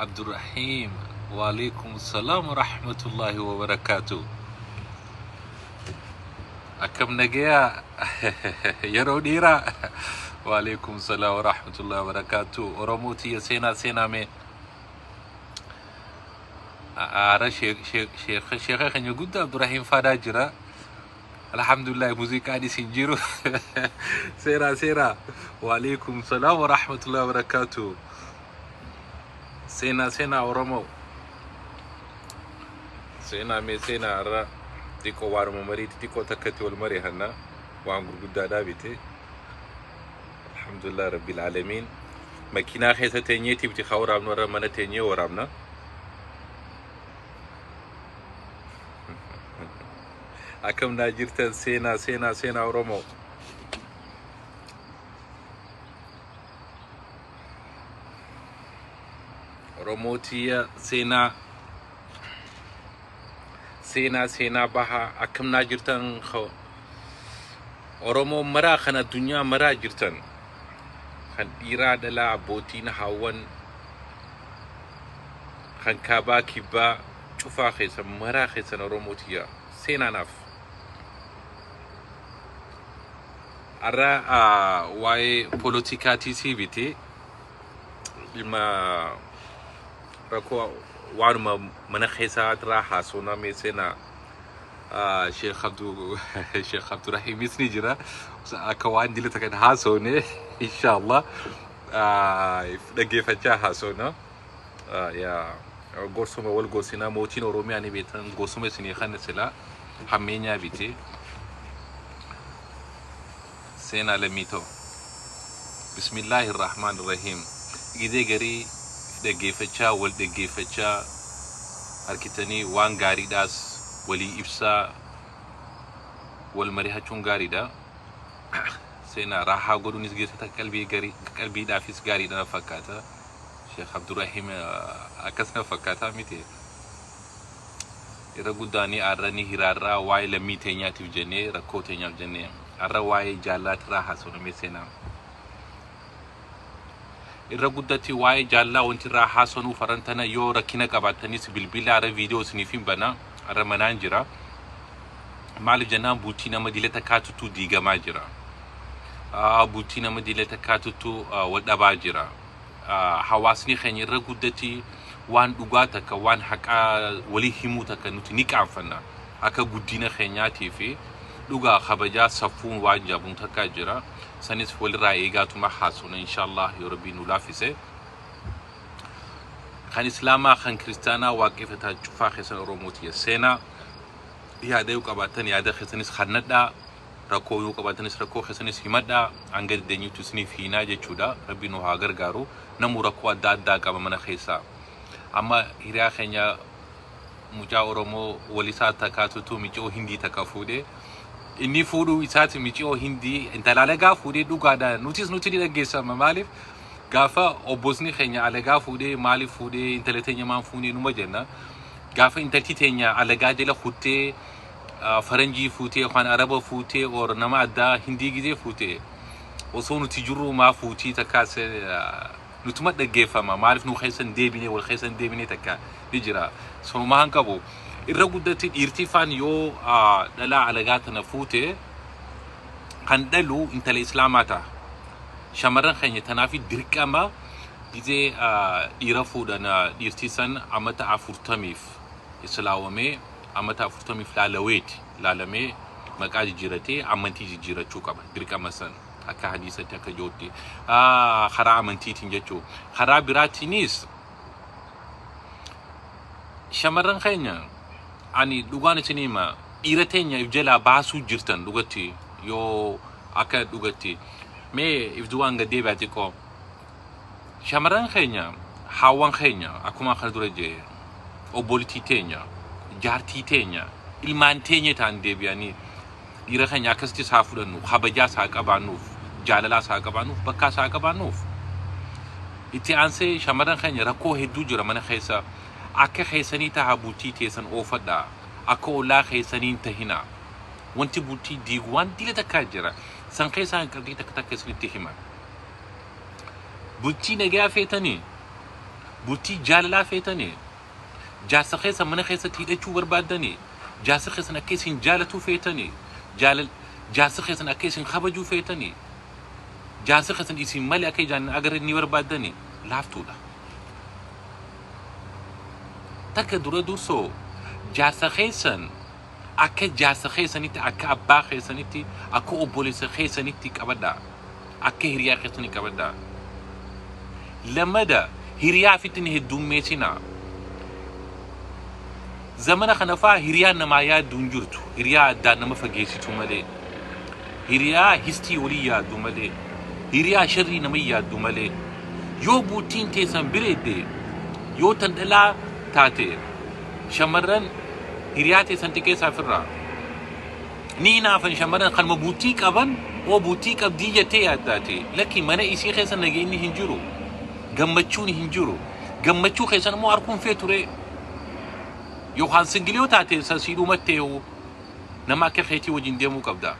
Abdurrahiim. Waalaikum salaam wa rahmatullahi wa barakaatu. Akkam nagayaa yeroo dheeraa. Waalaikum salaam wa rahmatullahi wa barakaatu. Oromoo tiyya seenaa seenaa mee. Aara sheekha keenya guddaa Abdurrahiim Faadaa jira. Alhamdulillah muuziqaan isin jiru. Seenaa seenaa. Waalaikum salaam wa rahmatullahi wa barakaatu. Seenaa seenaa Oromoo. Seenaa mee seenaa irra xiqqoo waanuma marii xixiqqoo takkatti wal mari'anna waan gurguddaadhaa miti. Alhamdulillah Rabbil Aalamiin. Makiinaa keessa teenyeeti miti haa waraabnu irra mana teenyee waraabna. Akkam naa jirtan seenaa seenaa seenaa Oromoo. Oromoo tiyya seenaa seenaa seenaa bahaa akkam naa jirtan Oromoo maraa kan addunyaa maraa jirtan kan dhiiraa dhalaa abbootiin haawwan kan kaabaa kibbaa cufaa keessan maraa keessan Oromoo tiyya seenaa naaf. Har'a waa'ee poolotikaatiisii miti dhimma rakkoo waanuma mana keessaa irraa haasofna mee seenaa Sheekh Abdu Sheekh Abdurahiimis ni jira akka waan dilata kan haasofne inshallah dhaggeeffachaa haasofna. Yaa gorsuma wal gorsinaa mootiin Oromiyaa ni beektan gorsuma isinii kan silaa hammeenyaa biti. Seenaa lammii ta'u. Bismillaahi Rahmaan Rahiim. Gizee garii dhaggeeffachaa wal dhaggeeffachaa harkitanii waan gaariidhaas walii ibsaa wal mari'achuun gaariidha. Seenaa raahaa godhuunis geessota qalbii garii qalbiidhaafis gaariidha na fakkaata. Sheekh Abdurrahiim akkas na fakkaataa miti. Irra guddaa ni aarra ni hiraarraa waa'ee lammii teenyaatiif jennee rakkoo teenyaaf jennee har'a waa'ee jaalaatirraa haasofnamee seenaa. Irra guddatti waa'ee jaallaa wanti irraa haasofnuuf har'an tana yoo rakkina qabaattanis bilbila har'a viidiyoo isiniif hin bana har'a manaan jira. Maaliif jennaan bultii nama dila takkaatutu diigamaa jira. Bultii nama dila takkaatutu wal dhabaa jira. Hawaasni keenya irra guddatti waan dhugaa takka waan haqaa walii himuu takka nuti ni qaanfanna. Akka guddina keenyaatii fi dhugaa kabajaa safuun waan jabuun takka jira. Sanis walirraa eegaatuma haasofna inshallah yoo rabbiin nu laaffise. Kan Islaamaa kan Kiristaanaa waaqeffataa cufaa keessan Oromooti seenaa yaada yoo qabaattan yaada keessanis kannadhaa. Rakkoo yoo qabaatanis rakkoo keessanis himadhaa hanga dandeenyutti isiniif hiinaa jechuudha. Rabbi nu haa gargaaru. Namu rakkoo adda addaa qaba mana keessaa. Amma hiriyaa keenya mucaa Oromoo walisaa takkaatutu micoo Hindii takka fuudhee inni fuudhuu isaati micoo Hindii intala alagaa fuudhee dhugaadha. Nutis nuti ni dhaggeessama maaliif gaafa obbosni keenya alagaa fuudhee maaliif fuudhee intala teenya maan fuunee numa jenna. Gaafa intalti teenya alagaa jala kuttee faranjii fuutee yookaan araba fuutee or nama addaa hindii gizee fuutee osoo nuti jirruu maa fuutii takkaas nutuma dhaggeeffama maaliif nu keessa hin deebine wal keessa hin deebine takka ni jira sonumaa hin qabu irra guddatti dhiirtii faan yoo dhalaa alagaa tana fuute kan dhalu intala islaamaa ta'a shamarran keenya tanaaf dirqama gizee dhiira fuudhan dhiirtii san amata 40f islaawamee amata 40f laalaweeti laalamee maqaa jijjiiratee amantii jijjiirachuu qaba dirqama san akka hadiisatti akka jootti karaa amantiitiin jechuu karaa biraatiinis shamarran keenya ani dhugaan isin hima dhiira teenya if jalaa baasuu jirtan dhugatti yoo akka dhugatti mee if duwaan gad deebi'aa xiqqoo Shamarran keenya, haawwan keenya akkuma kana dura jee obbolitii teenya, jaartii teenya, ilmaan teenya ta'an deebi'anii dhiira keenya akkasittis haa fudhannu, kabajaas haa qabaannuuf, jaalalaas haa qabaannuuf, bakkaas haa qabaannuuf. Itti aansee shamarran keenya rakkoo hedduu jira mana keessa. Akka keessanii tahaa bultii teessan oofadhaa. Akka ollaa keessanii hin tahinaa. Wanti bultii diigu waan dila takkaa jira. San keessaa qabxii takka takka isinitti hima. Bultii nagayaa feetanii? Bultii jaalalaa feetanii? Jaarsa keessan mana keessatti hidhachuu barbaaddanii? Jaarsa keessan akka isin jaalatuu feetanii? Jaalal jaarsa keessan akka isin kabajuu feetanii? Jaarsa keessan isin malee akka ijaan hin agarre ni barbaaddanii? Laaftuudha. Takka dura dursoo jaarsa keessan akka jaarsa keessanitti, akka abbaa keessanitti, akka obboleessa keessanitti qabadhaa. Akka hiriyaa keessanii qabadhaa. Lamada hiriyaa ofitti hin heddummeessinaa. Zamana kana faa hiriyaan namaa yaaddu hin jirtu. Hiriyaa addaan nama fageessitu malee. Hiriyaa histii walii yaaddu malee. Hiriyaa sharrii nama yaaddu malee. Yoo bultiin teessan bireedde, yoo tan dhalaa taate, shamarran hiriyaa teessan xiqqeessaa ofirraa. Ni hinaafan shamarran kanuma bultii qaban oo bultii qabdii jettee yaaddaati. Lakki mana isii keessa nageenyi hin jiru. Gammachuun hin jiru. Gammachuu keessan immoo arguun feetu ree. Yookaan single yoo taate san sii dhumatteehu nama akka keetii wajjin deemuu qabda.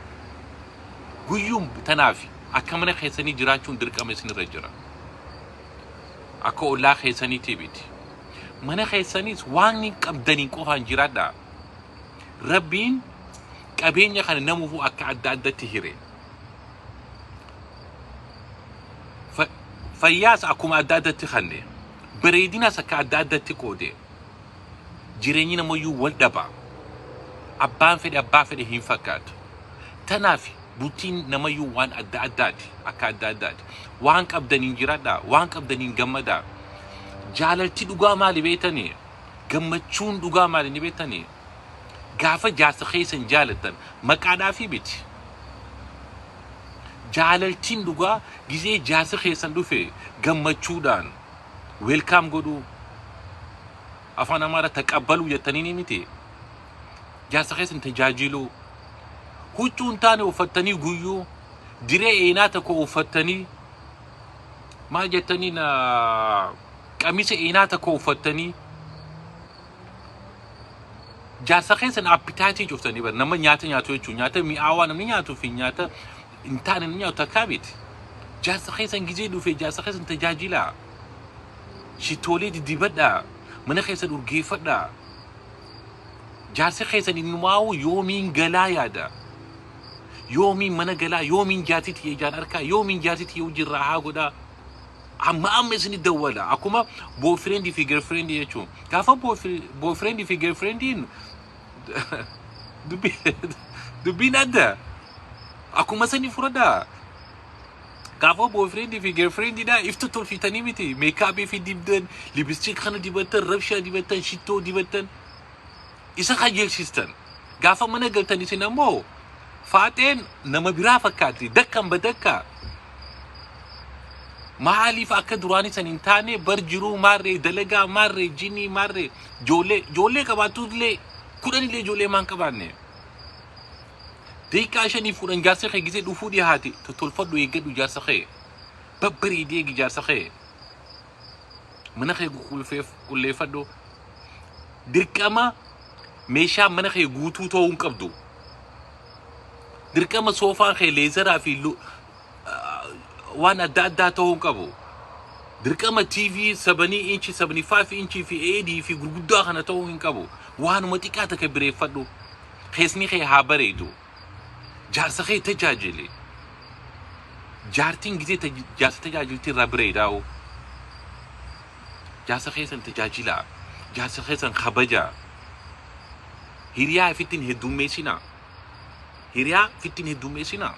Guyyuun tanaaf akka mana keessanii jiraachuun dirqama isinirra jira. Akka ollaa keessaniitii miti. Mana keessaniis waan qabdaniin qofaan jiraadhaa. Rabbiin qabeenya kana namuufuu akka adda addatti hire. Fayyaas akkuma adda addatti kanne. Bareedinas akka adda addatti qoode. Jireenyi namayyuu wal dhaba. Abbaan fedhe abbaa fedhe hin fakkaatu. Tanaaf bultiin namayyuu waan adda addaati. Akka adda addaati. Waan qabdaniin jiraadhaa. Waan qabdaniin gammadaa. Jaalalti dhugaa maali beektanii? Gammachuun dhugaa maali ni beektanii? Gaafa jaarsa keessan jaalattan maqaadhaafii miti. Jaalaltiin dhugaa gizee jaarsi keessan dhufe gammachuudhaan welcome godhuu afaan Amaaraa taqabbaluu jettanii ni miti. Jaarsa keessan tajaajiluu huccuu hin taane uffattanii guyyuu diree eenaa tokko uffattanii maal jettanii na qamisa eenaa tokko uffattanii jaarsa keessan appetite cuftanii bar nama nyaata nyaatu jechuun nyaata mi'aawaa namni nyaatuu fi nyaata hin taane namni nyaatu takkaa miti. Jaarsa keessan gizee dhufe jaarsa keessan tajaajilaa. Shittoolee didibadhaa. Mana keessan urgeeffadhaa. Jaarsi keessan innumaa'uu yoomiin galaa yaada. Yoomiin mana galaa, yoomiin jaarsi tiyya ijaan arkaa, yoomiin jaarsi tiyya hojiirraa haa godhaa. Amma amma isin dawwala. Akkuma boyfriend fi girlfriend jechuun. Gaafa boyfriend fi girlfriendiin dubbiin adda. Akkuma sani fudhadhaa. Gaafa boyfriend fi girlfriendidha iftu tolfitanii miti. Makeup fi dibdan, lipstick kana dibattan, rabshaa dibattan, shittoo dibattan. Isa kajeelsistan. Gaafa mana galtan isin ammoo faaxeen nama biraa fakkaatti. Dakkan badakka. Maaliif akka duraanii san hin taane bar jiruu maarree dalagaa maarree jinii maarree ijoollee ijoollee qabaatullee kudhanillee ijoollee maan qabaanne. Daqiiqaa 5 10 jaarsa kee gisee dhufuu dhiyaate tottolfadhu eeggadhu jaarsa kee. Babbareedee eegi jaarsa kee. Mana kee qulqulleeffadhu. Dirqama meeshaa mana kee guutuu ta'uu hin qabdu. Dirqama soofaan kee leather fi waan adda addaa ta'uu hin qabu. Dirqama TV 70 inch, 75 inch fi AD fi gurguddaa kana ta'uu hin qabu. Waanuma xiqqaa takka bireeffadhu. Keessni kee haa bareedu. Jaarsa kee tajaajili. Jaartiin gisee jaarsa tajaajilti irraa bareedaa'u. Jaarsa keessan tajaajilaa. Jaarsa keessan kabajaa. Hiriyaa ifittiin heddummeessinaa. Hiriyaa ifittiin heddummeessinaa.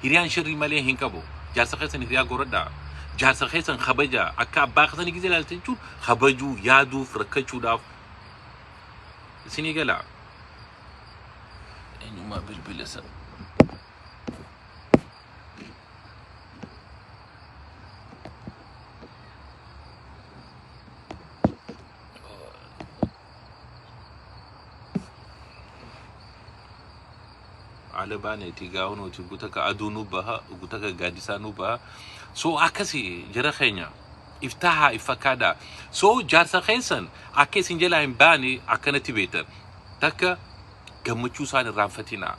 Hiriyaan sirrii malee hin qabu. Jaarsa keessan hiriyaa goradhaa. Jaarsa keessan kabajaa. Akka abbaa keessanii gisee ilaaltan jechuun kabajuu, yaaduuf, rakkachuudhaaf. Isinii galaa. Eenyummaa bilbila isa. Haala baaneeti gaafa gutaka aduu nu baha, gutaka gaaddisaa nu baha. So akkasi jara keenya iftahaa iffakkaadha. So jaarsa keessan akka isin jalaa hin baane akkanatti beektan. Takka gammachuu isaan irraanfatinaa.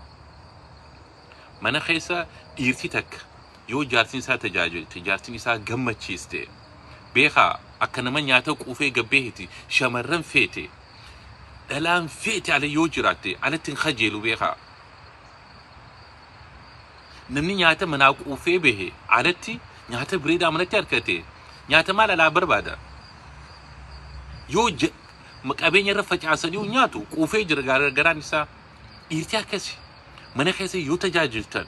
Mana keessa dhiirti takka yoo jaarsin isaa tajaajilte, jaarsin isaa gammachiiste, Beekaa, akka nama nyaata quufee gabbeehiti shamarran feete, dhalaan feete ala yoo jiraatte alatti hin kajeelu beekaa. Namni nyaata manaa quufee bahe alatti nyaata bireedaa manatti argate nyaata maal alaa barbaada? Yoo qabeenya irra facaasanii nyaatu quufee jira garaan isaa. Dhiirti akkasi mana keessa yoo tajaajiltan,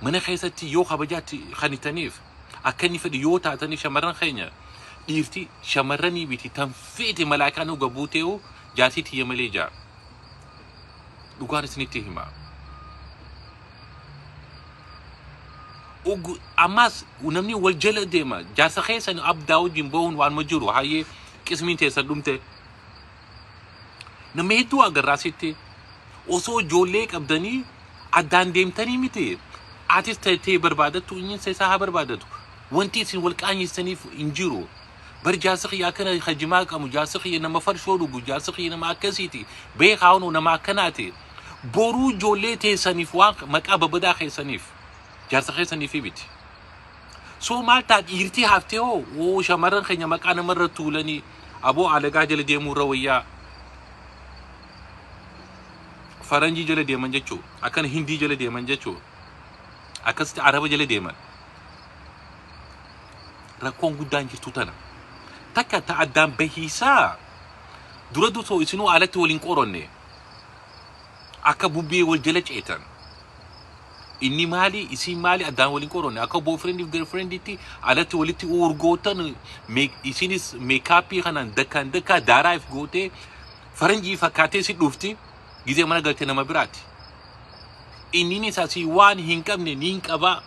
mana keessatti yoo kabajaatti kanitaniif, akka inni fedhu yoo taataniif, shamarran keenya, dhiirti shamarranii miti tan feete malaakaan dhuga buutee'u jaartii tiyya malee jaa. Dhugaan isinitti hima. Ammaas namni wal jala deema. Jaarsa keessan abdaa wajjin bahuun waanuma jiru, hayyee, qismiin teessan dhumte. Nama hedduu agarraa sitti osoo ijoollee qabdanii addaan deemtanii miti. Atis ta'e barbaadattu, inni isaa haa barbaadatu. Wanti isin wal qaanyessaniif hin jiru. Bar jaarsi kiyya akkana hajimaa qabu, jaarsi kiyya nama farshoo dhugu, jaarsi kiyya nama akkasiiti. Beekaa, honoo nama akkanaati. Boruu ijoollee teessaniif waan maqaa babbadaa keessaniif jaarsa keessaniif miti. So maal ta'a, dhiirtii haftee hoo woo shamarran keenya maqaa namarra tuulanii aboo alagaa jala deemuu irra wayyaa faranjii jala deeman jechuu, akkana hindii jala deeman jechuu, akkasitti araba jala deeman. Rakkoon guddaan jirtu tana. Takka ta addaan bahiisaa dura dursoo isinuu alatti waliin qoronne akka bubbee wal jala ceetan. Inni maali, isiin maali, addaan waliin qoronne akka boyfriend fi girlfrienditti alatti walitti urgootan. Isinis makeup kanaan dakkaan dakkaa daaraa if gootee faranjii fakkaatee si dhufti, gizee mana galte nama biraati. Inninis asii waan hin qabne niin qabaa.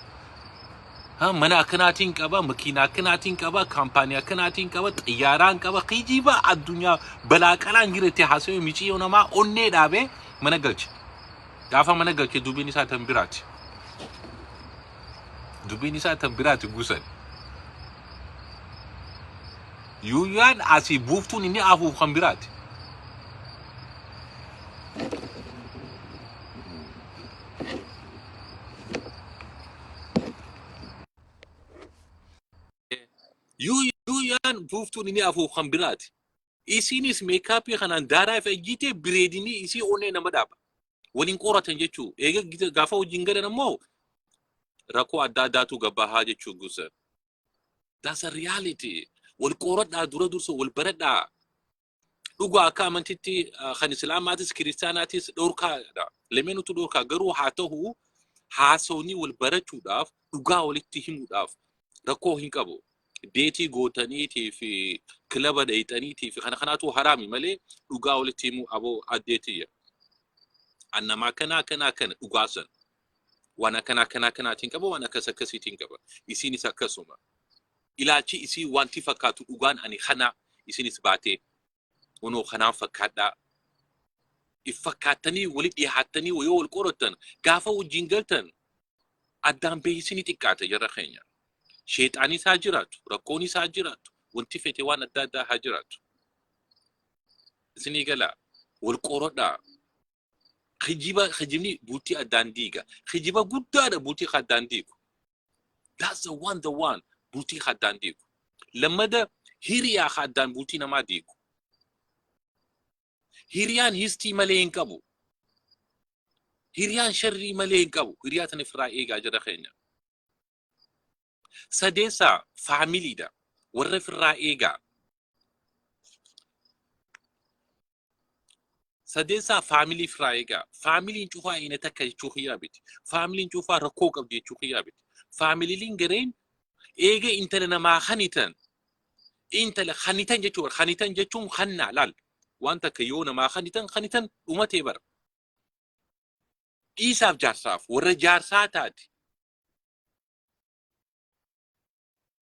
Ha, mana akkanaatiin qaba, makiina akkanaatiin qaba, kaampaanii akkanaatiin qaba, xiyyaaraan qaba, kijiba addunyaa balaa qalaan jiretti haasawee miciyyoo namaa onnee dhaabee mana galche. Gaafa mana galche dubbiin isaa tan biraati. Dubbiin isaa tan biraati gusan. Yuuyyaan asii buuftuun inni afuuf kan biraati. Yuuyyaan buuftuun inni afuuf kan biraati. Isiinis makeup kanaan daaraa if ejjitee bireedinii isii onnee nama dhaaba. Waliin qoratan jechuu. Eega gaafa wajjin galan ammoo rakkoo adda addaatu gabbahaa jechuu gusa. That's a reality. Wal qoradhaa, dura dursa wal baradhaa. Dhugaa akka amantitti kan islaamaatis kiristaanaatis dhorkaadha. Lameenutu dhorkaa, garuu haa ta'u haasawni wal barachuudhaaf, dhugaa walitti himuudhaaf rakkoo hin qabu. Date gootaniitii fi kilaba dheeyxaniitii fi kana kanaatu haraami malee dhugaa walitti himuu, aboo addeetiyya. Annama akkana akkana akkana, dhugaa san. Waan akkana akkana akkanaatiin qaba, waan akkas akkasiitiin qaba. Isiinis akkasuma. Ilaalchi isii wanti fakkaatu dhugaan ani kana, isinis baatee kunoo kanaan fakkaadhaa. If fakkaattanii walitti dhiyaattanii yoo wal qorattan, gaafa wajjin galtan addaan beeksisni xiqqaata jarra keenya. Sheexaanis haa jiraatu, rakkoonis haa jiraatu, wanti fete waan adda addaa haa jiraatu. Isinii galaa, wal qoradhaa. Kijiba, kijibni bultii addaan diiga. Kijiba guddaadha bultii addaan diigu. That's the one, the one bultii addaan diigu. Lammada hiriyaa addaan bultii namaa diigu. Hiriyaan histii malee hin qabu. Hiriyaan sharrii malee hin qabu. Hiriyaa sana ofirraa eegaa jira keenya. Sadeessaa faamiliidha. Warra ofirraa eegaa. Sadeessaa faamilii ofirraa eegaa. Faamiliin cufaa ina takka jechuu kiyyaa miti. Faamiliin cufaa rakkoo qabdi jechuu kiyyaa miti. Faamiliin gareen eega intala namaa kanitan, intala kanitan jechuudha. Kanitan jechuun kannaa laal. Waan takka yoo namaa kanitan, kanitan dhumatee bara. Dhiisaaf jaarsaaf warra jaarsaa taate.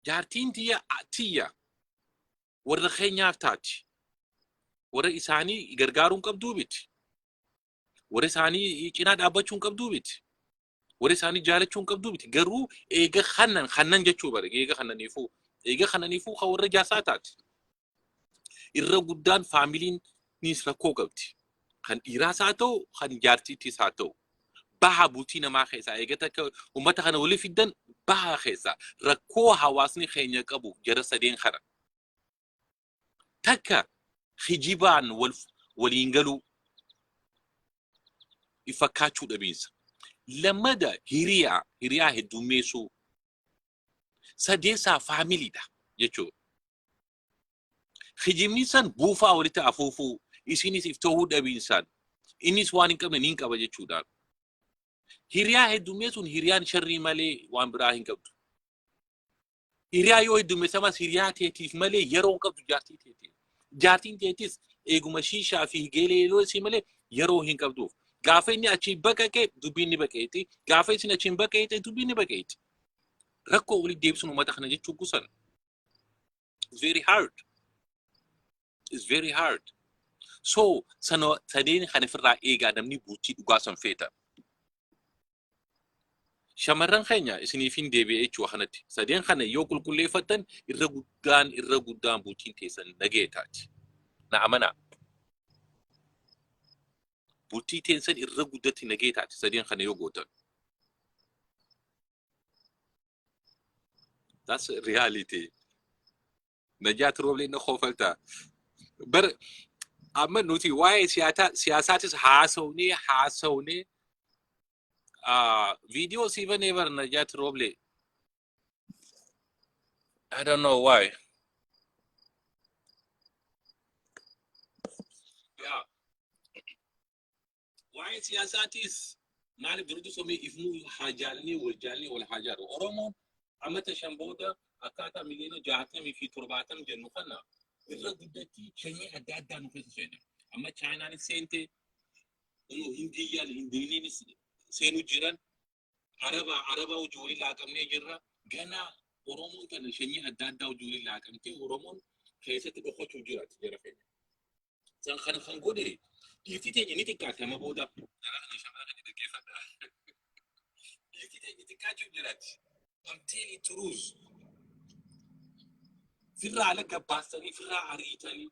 Jaartiin tiyya tiyya warra keenyaaf taati. Warra isaanii gargaaruun qabduu miti. Warra isaanii cinaa dhaabbachuun qabduu miti. Warra isaanii jaalachuun qabduu miti. Garuu eega kannan kannan jechuu bara, eega kananiifuu kan warra jaarsaa taati. Irra guddaan faamiliin nis rakkoo qabdi. Kan dhiiraas haa ta'u, kan jaartiittis haa ta'u. Baha bultii namaa keessaa eegata akka uummata kana walii fiddan baha keessaa rakkoo hawaasni keenya qabu jara sadeen kana. Takka kijibaan wal waliin galuu fakkaachuu dhabiinsa. Lammada hiriyaa hiriyaa heddummeessuu. Sadeessaa faamiliidha jechuudha. Kijibni san buufaa walitti afuufuu isinis if ta'uu dhabiinsaan innis waan hin qabne niin qaba jechuudhaan. Hiriyaa heddummeessuun hiriyaan sharrii malee waan biraa hin qabdu. Hiriyaa yoo heddummeessamas hiriyaa teetiif malee yeroo hin qabdu jaartii teetiif. Jaartiin teetis eeguma shiishaa fi geeleeloo isii malee yeroo hin qabduuf. Gaafa inni achii baqaqe dubbiin ni baqeeti. Gaafa isin achiin baqeete dubbiin ni baqeeti. Rakkoo walitti deebisuun uummata kana jechuun kusan. It's very hard. It's very hard. So sana sadeen kan ofirraa eegaa namni bultii dhugaa san feeta. Shamarran keenya isiniif hin deebi'e jechuudha kanatti. Sadeen kana yoo qulqulleeffattan irra guddaan bultiin teessan nagee taati. Na amanaa. Bultii teessan irra guddatti nagee taati sadeen kana yoo gootan. That's reality. Najaat Rooblee na koofalta. Bar amma nuti waa'ee siyaasaatis haasawnee viidiyoo sii banee bar Najaat Rooblee. I don't know why. Yeah. Waa'ee siyaasaatis maaliif dura dursomee ifnuu haa jaalannee wal jaalannee wal haa jaaru. Oromoon amata 5 booda akkaataa miliyoona 60 fi 70 jennu kana irra guddatti sanyii adda addaa nu keessa seene. Amma Chaayinaanis seente, kunoo Hindiyyaan Hindiiniinis seenuu jiran, Araba hojii walii laaqamnee jirra. Ganaa Oromoon kana sanyii adda addaa hojii walii laaqamtee Oromoon keessatti dhokachuu jiraati jara keenya. San kana kan godhe dhiirti teenya ni xiqqaate amma booda. Jara kana shamarran kana dhaggeeffadha. Dhiirti teenya xiqqaachuu jiraati. I'm telling truth. Firraa ala gabbaastanii firraa ariitanii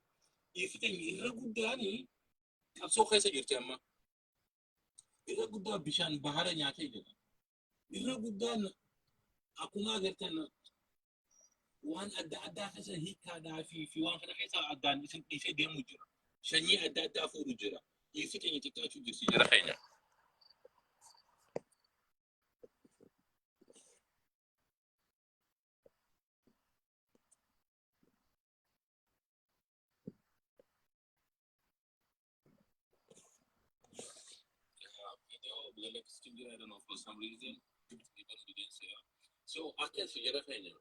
dhiirti teenya irra guddaanii qabsoo keessa jirti amma. Irra guddaa bishaan bahara nyaatee jira. Irra guddaan akkuma agartan waan adda addaa keessa hiikkaadhaa fi waan kana keessa addaan isin dhiisee deemuu jira. Sanyii adda addaa fuudhu jira. Dhiirti keenya xiqqaachuu jirti jara keenya. Video lalakkisiin jira, I don't know, for some reason. Even didn't say. So akkas jara keenya.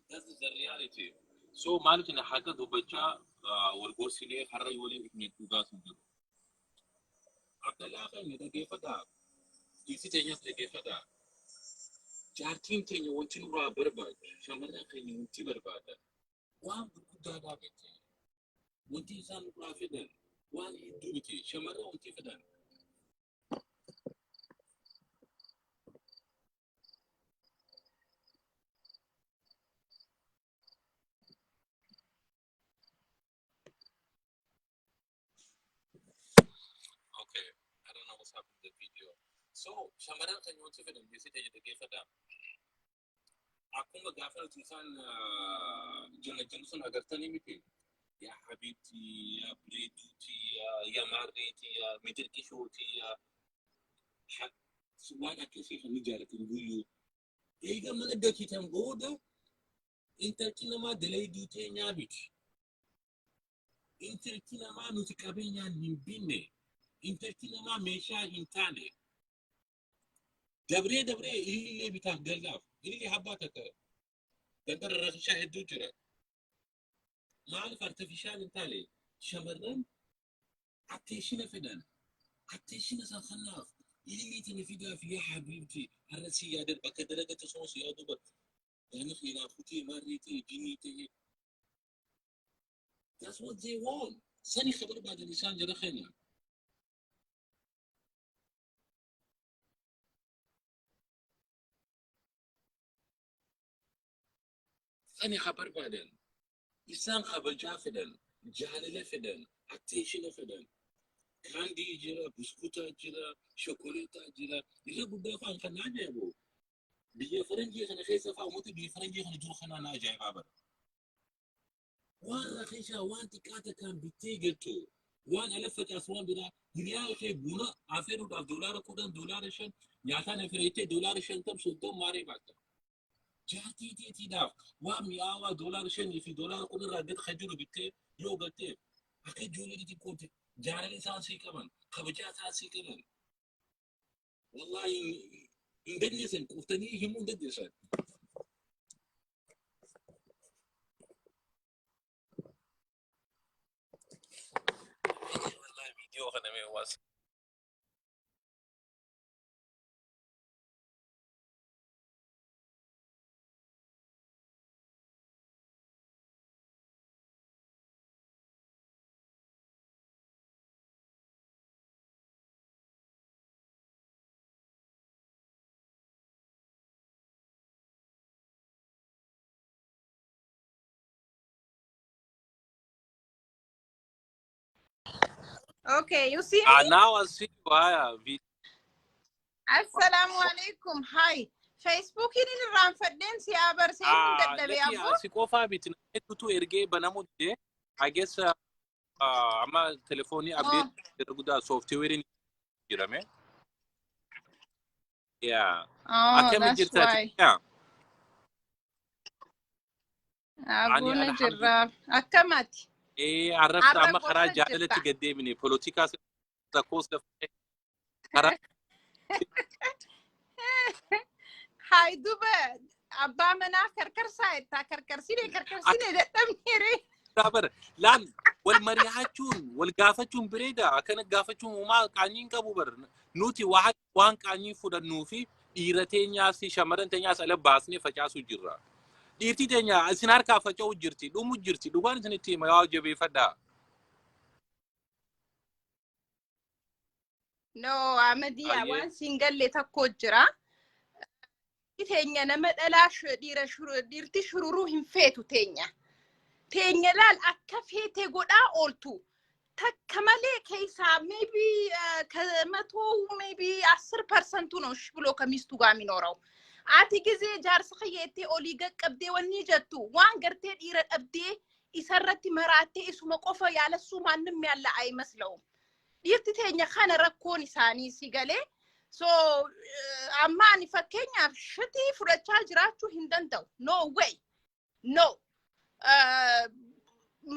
That is the reality. So maaliif inni haqa dubbachaa wal gorsinee har'a waliin ifne dhugaa sun jiru. Abdallaa keenya dhaggeeffadhaa. Dhiirti teenyas dhaggeeffadhaa. Jaartiin teenya wanti nurraa barbaadu, shamarran keenya wanti barbaadan waan gurguddaadhaa miti. Wanti isaan nurraa fedhan waan hedduu miti. Shamarran wanti fedhan. Okay, I don't know what's happened to the video. So, shamarran keenya wanti fedhan dhiirti teenya dhaggeeffadhaa. Akkuma gaafa nuti isaan jala sun agartanii miti. Yaa habiibti, yaa bareeduuti, yaa maarreeti, yaa midirqishooti, yaa waan akkasii kan ni jaalatan guyyuu. Eega mana gachitan booda intalti namaa dalayduu teenyaa miti. Intalti namaa nuti qabeenyaan hin binne. Intalti namaa meeshaa hin taane. Dabree dabree ilillee bitaaf gallaaf. Ilillee habbaa takka gandara rakishaa hedduu jira. Maaliif artificial hin taane? Shamarran attention fedhan. Attention san kanaaf ilillii tana fidaaf yaa habiibti har'a si yaadan bakka dalagatti osoo si yaadu bar. Yaani khilaaf kutee maarree ta'e jinnii ta'e. That's what they want. Sani ka barbaadan isaan jara keenya. Sani ha barbaadan. Isaan kabajaa fedhan, jaalala fedhan, attention fedhan. Candy jira, buskutaa jira, shokoleetaa jira. Irra guddaa fa'aan kan na ajaa'ibu. Biyya faranjii kana keessa fa'aa uummata biyya faranjii kana jiru kanaa na ajaa'ibaa bara. Waan rakiishaa, waan xiqqaa takkaan bittee galtu, waan ala facaasu, waan biraa, hiriyaa kee buna afeeruudhaaf $10, $5, nyaataan afeerettee $50, 30 maaree baata. Jaartii teetiidhaaf waan mi'aawaa $5 fi $10 irraa gad kan jiru bittee yoo galtee, akka ijoollee xixiqqooti jaalala isaan sii qaban, kabajaa isaan sii qaban. Wallaahi hin dandeessan, quuftanii himuu hin dandeessan. Wallaahi viidiyoo kana mee waas. Okay, you see Ah, me? now I see you. Haya, Assalamu alaikum. Hi. Facebookiin inni irraanfadheen si abarseenuun dadhabe Lakki abboo. Si qofaa miti, hedduutu ergee banamuu dide. I guess amma telefoonii update irra guddaa softwarein jirame. Yeah. Oh, Akkami that's jirta? why. Yeah. Ani Abuuna alhamdulillah. jirra. Akkamati? Arrafta Arra amma karaa gorsa jaalalatti jirta. gad deemine, polotikaa rakkoos karaa Hayi, duba abbaa manaa karkarsaa jettaa, karkarsine karkarsine dadhabneere. Akka bara laal wal mari'achuun, wal gaafachuun bareeda. Akkana gaafachuun uumaa qaanyii hin qabu bar. Nuti waan qaanyii fudhannuu fi dhiira teenyaas shamarran teenyaas ala baasnee facaasuu jirra. Dhiirti teenya isin harkaa faca'uu jirti, dhumu jirti. Dhugaan isinitti hima, yaa jabeeffadhaa. No, Ahmadiyyaa Ayyee. waan siin galle tokko jira. Teenya nama dhalaa dhiira dhiirti shururuu hin feetu teenya. Teenya laal akka feete godhaa ooltu. Takka malee keessaa maybe ከመቶ maybe 10 ፐርሰንቱ ነው እሺ ብሎ ከሚስቱ ጋር የሚኖረው። Ati gizee jaarsa kiyyeettee olii qaqqabdee wanni jettu waan gartee dhiira dhabdee isarratti maraattee isuma qofa yaalassuu ማንም ያለ አይመስለውም። Dhiirti teenya kana rakkoon isaanii si galee. So amma ani fakkeenyaaf shitii fudhachaa jiraachuu hin danda'u. No way. No.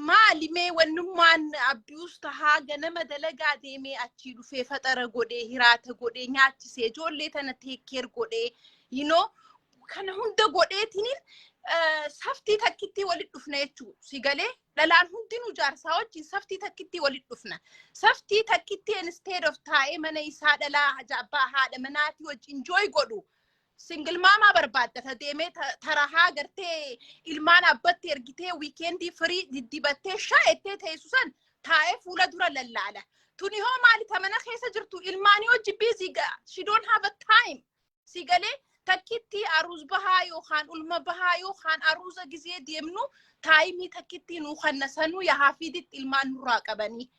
Maali mee wannummaan abuse tahaa, ganama dalagaa deemee achii dhufee faxara godhee, hiraata godhee, nyaachisee, ijoollee tana take care godhee, kana hunda godheetiniin saftii takkitti walit dhufna jechuu si galee. Dhalaan hundinuu jaarsaa wajjin saftii takkitti walit dhufna. Saftii takkitti instead of taa'ee mana isaa dhalaa abbaa haadha manaatii wajjin enjoy godhu, single mama barbaaddata deemee tarahaa gartee ilmaan abbatti ergitee, weekendii firii diddibattee shaa'ettee teessu san taa'ee fuula dura lallaala. Tuni hoo maali ta mana keessa jirtu ilmaanii hojii busy ga'a. She don't have a time. Si galee, takkitti aruuz bahaa yookaan ulma bahaa yookaan aruuza gizee deemnu timeii takkitti nuu kanna sanuu yahaa fiiditti ilmaan nurraa qabanii.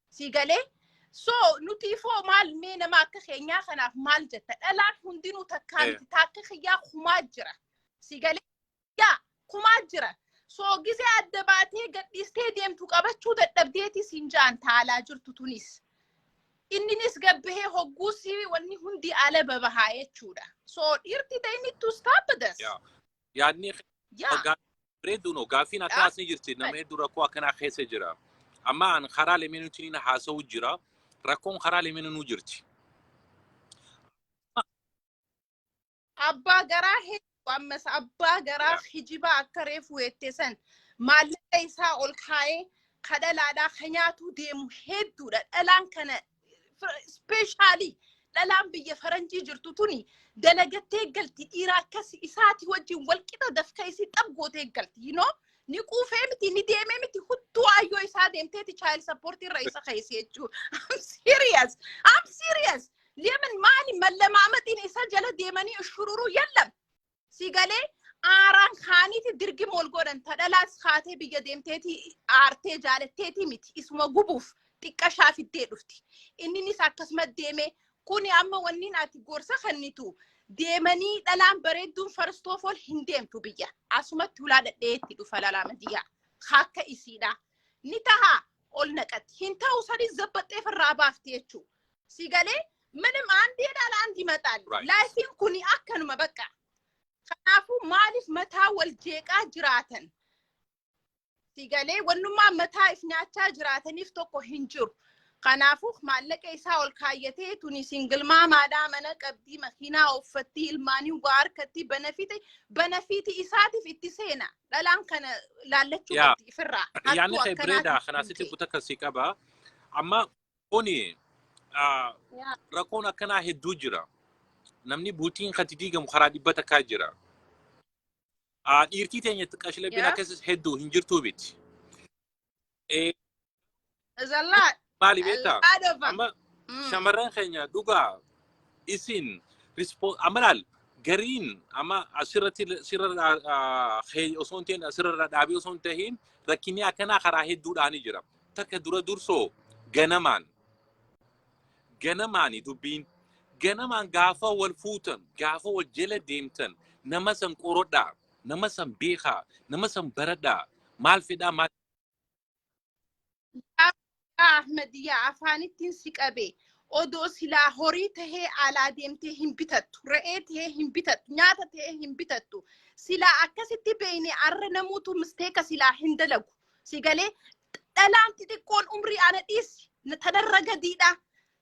Si galee? So nuti ifoo maal mee nama akka keenyaa kanaaf maal jetta? Dhalaan hundinuu takkaa miti, taakka kiyyaa kumaa jira. Si galee, yaa kumaa jira. So gizee adda baatee gadhiistee deemtu qabachuu dadhabdeeti siin ja'an taalaa jirtu tunis. Inninis gabbahee hogguusi wanni hundi ala babahaa jechuudha. So dhiirti they need to stop this. Yaadni bareeduun gaaffiin akkanaas ni jirti. Nama hedduu rakkoo akkanaa keessa jira. Amma an karaa lameenuutiin haasa'u jira. Rakkoon karaa lameenuu jirti. Abbaa garaa hedduu ammas abbaa garaa hijibaa akka reefu weette san maallaqa isaa ol kaa'ee kadhalaadhaa ka nyaatuu deemu hedduudha. Dhalaan kana specially dhalaan biyya faranjii jirtu tuni dalagattee galti, dhiira akkas isaati wajjin walqixa dafka isii xab gootee galti. Ni quufee miti, ni deemee miti, hudduu ayyoo isaa deemteeti child support irra isa keessa jechuudha. I'm serious. I'm serious. Leeman maali mallamaamatiin isa jala deemanii shururuu yallam. Si galee, aaraan kaaniiti Dirgima wal godhan. Ta dhalaas kaatee biyya deemteeti aartee jaalatteeti miti, isuma gubuuf xiqqashaa fiddee dhufti. Inninis akkasuma deeme. Kuni amma wanniin ati gorsa kennitu, deemanii dhalaan bareedduun first of all hin deemtu biyya, asumatti hulaa dhadheetti dhufa. Lalaamadiyyaa akka isiidha ni taha, ol naqatti hin ta'u, sadii zabbaxxee firraa baafti jechuu si galee. ምንም አንድ ይሄዳል፣ አንድ ይመጣል። Life iin kuni akkanuma bakka. Kanaafuu maaliif mataa wal jeeqaa jiraatan? Si galee, wannummaa mataa if nyaachaa jiraataniif tokko hin jiru. Kanaafuu maallaqa isaa ol kaayyatee, tuni single maamaadhaa, mana qabdii, makiinaa uffattii, ilmaanii waa harkatti benefit isaatiif itti seena. Dhalaan kana laallachuu qabdi ifirraa. Yaanni kee bareedaa, kanaasitti kuta kasii qaba. Amma kuni rakkoon akkanaa hedduu jira. Namni bultiin kati diigamu karaa 100 jira. Dhiirtii teenya xiqqaa akkasii hedduu hin jirtuu miti. There's a lot. Maali beektaa? A lot of them. Amma shamarran keenya dhugaa isin amma laal, gariin amma asirratti sirra osoo hin ta'in, asirra dhaabee osoo hin tahin, rakkinni akkanaa karaa hedduudhaan jira. Takka dura dursoo ganamaan ganamaani dubbiin ganamaan gaafa wal fuutan, gaafa wal jala deemtan, nama san qorodhaa, nama san beekaa, nama san baradhaa, maal fedhaa, maal Ahmadiyyaa, afaanittiin si qabe. Odoo silaa horii tahee alaa deemtee hin bitattu, re'ee tahee hin bitattu, nyaata tahee hin bitattu. Silaa akkasitti beeyne arra namuutu mistake silaa hin dalagu. Si galee, dhalaan xixiqqoon umrii ana dhiisi tanarra gadiidha.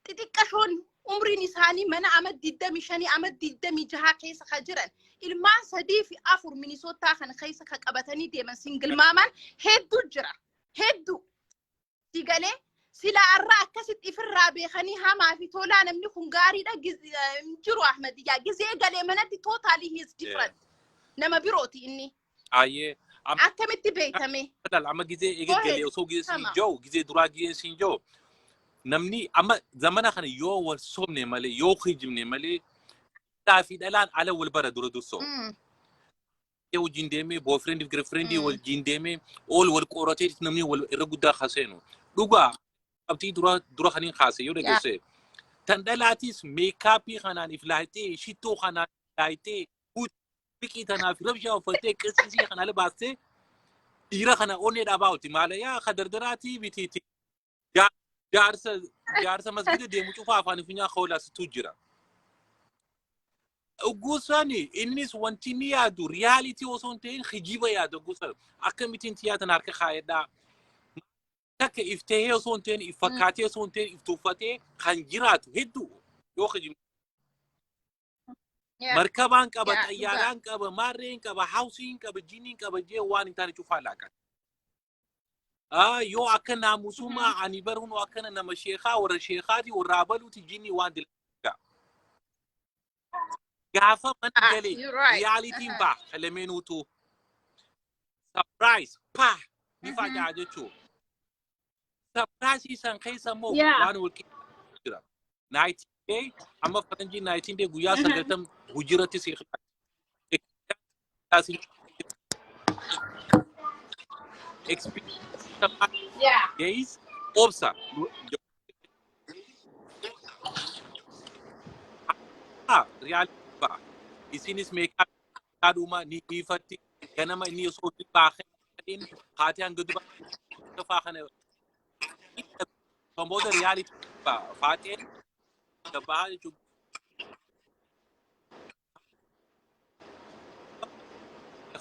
Xixiqqashoon umriin isaanii mana ama 25, ama 26 keessa ka jiran, ilmaan sadii fi afur Minisootaa kana keessa ka qabatanii deeman single maamaan hedduu jira. Hedduu. Si galee, sila arra akkasitti ifirraa beekanii hamaa fi tolaa namni kun gaariidha hin jiru. Ahmadiyyaa, gizee galee manatti totally he is different. Nama birooti inni. Ayyee. Akkamitti beekame? Amma gizee eega Go ahead. galee osoo gizee siin Sama. jiru, gizee duraa gizee siin jiru, namni amma zamana kana yoo wal sobne malee, yoo kijibne malee, dhalaa fi dhalaan ala wal bara dura dursoo. Wajjin deemee boyfriend fi girlfriend wajjin deemee ol wal qoratee namni wal irra guddaa kaseenu. Dhugaa qabxii dura dura kaniin kaase yoo dhageesse. Tan dhalaatis makeup kanaan if laayitee, shittoo kanaan laayitee, biqii tanaaf rabshaa uffattee, qisqisii kana ala baastee dhiira kana onnee dhaabaa oolti. Maala yaa ka dardaraatii bitiiti. Jaarsa masgida deemu cufaa afaan funyaan koolaasitu jira. Ogguusani innis wanti inni yaadu reality osoo hin ta'in kijiba yaadu ogguusan akkamittiin tiyaatan harka kaayedhaa. Takka if tahee osoo hin ta'in, if fakkaatee osoo hin ta'in, if tuffatee kan jiraatu hedduu yoo kijibne. Markabaan qaba, xayyaaraan qaba, maarreen qaba, house iin qaba, jiniin qaba jee waan hin taane cufaa laaqan. Yoo akka naamusummaa ani baruun akkana nama sheekaa, warra sheekaati, warra abaluuti, jinii waan dalagaa. Gaafa mana galee You're right. reality n ba'a lameenuutu. Surprise paa ni faca'a jechuudha. Surprise san keessa immoo waan wal jira. 90 day, amma faranjii 90 day, guyyaa 90 hojiirratti si experience days obsa. Reality ba'a. Isinis meeqaa dhuma ni dhiifatti, ganama inni osoo baaqee haati hanga duba faa kana kan booda reality ba'a. Faaxee ba'a jechuudha.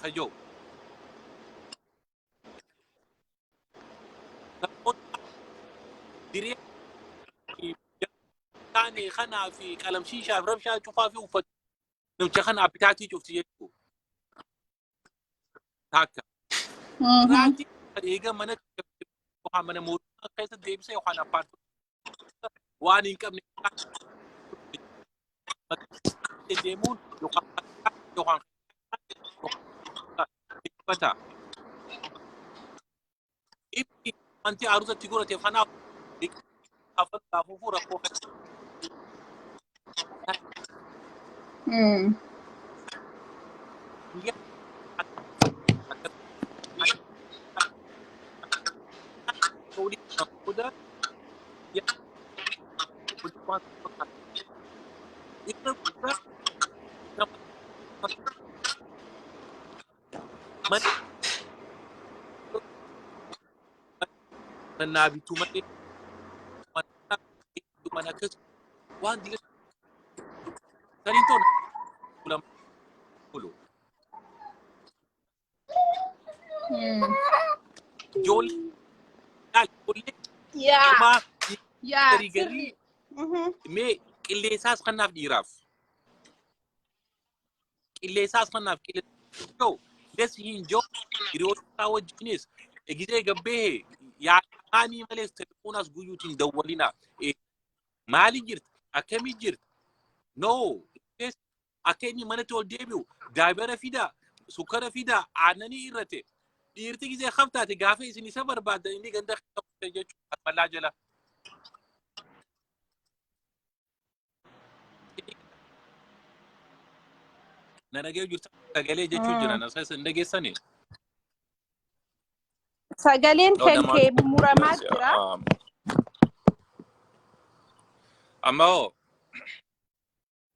Kajoo. Diree taane kanaa fi qalamshiishaa fi rabshaa cufaa fi uffatu namicha kana appetite cufti jechuudha. Takka. Biraatti eega mana yookaan mana mootummaa keessa deebisee yookaan apartment waan hin qabne deemuun yookaan uffata. Inni wanti aruusatti godhateef kanaaf afuufuu rakkoo Booda yaa waan fakkaata. Irra guddaa nama mana naa bituu malee, mana mana akkas waan diga saniin tola bulu. Ijoollee ijoollee dhumaa garii garii mee qilleensaas kanaaf dhiiraaf. Qilleensaas kanaaf qilleensaa les hin jiru, hiriyoota isaa wajjinis gizee gabbee yaadaanii malees telefonaas guyyuutiin dawwalina. Maali jirta? Akkamii jirta? No. Akka inni manatti ol deebi'u daabara fidaa, sukkara fidaa, aannanii irrate. Dhiirti gizee haftaate gaafa isin isa barbaaddan inni ganda keessa jechuudha balaa jala. Na dhagee jirta sagalee jechuu jira na hin dhageessanii. Sagaleen No, kan nama kee muramaa jira. Amma hoo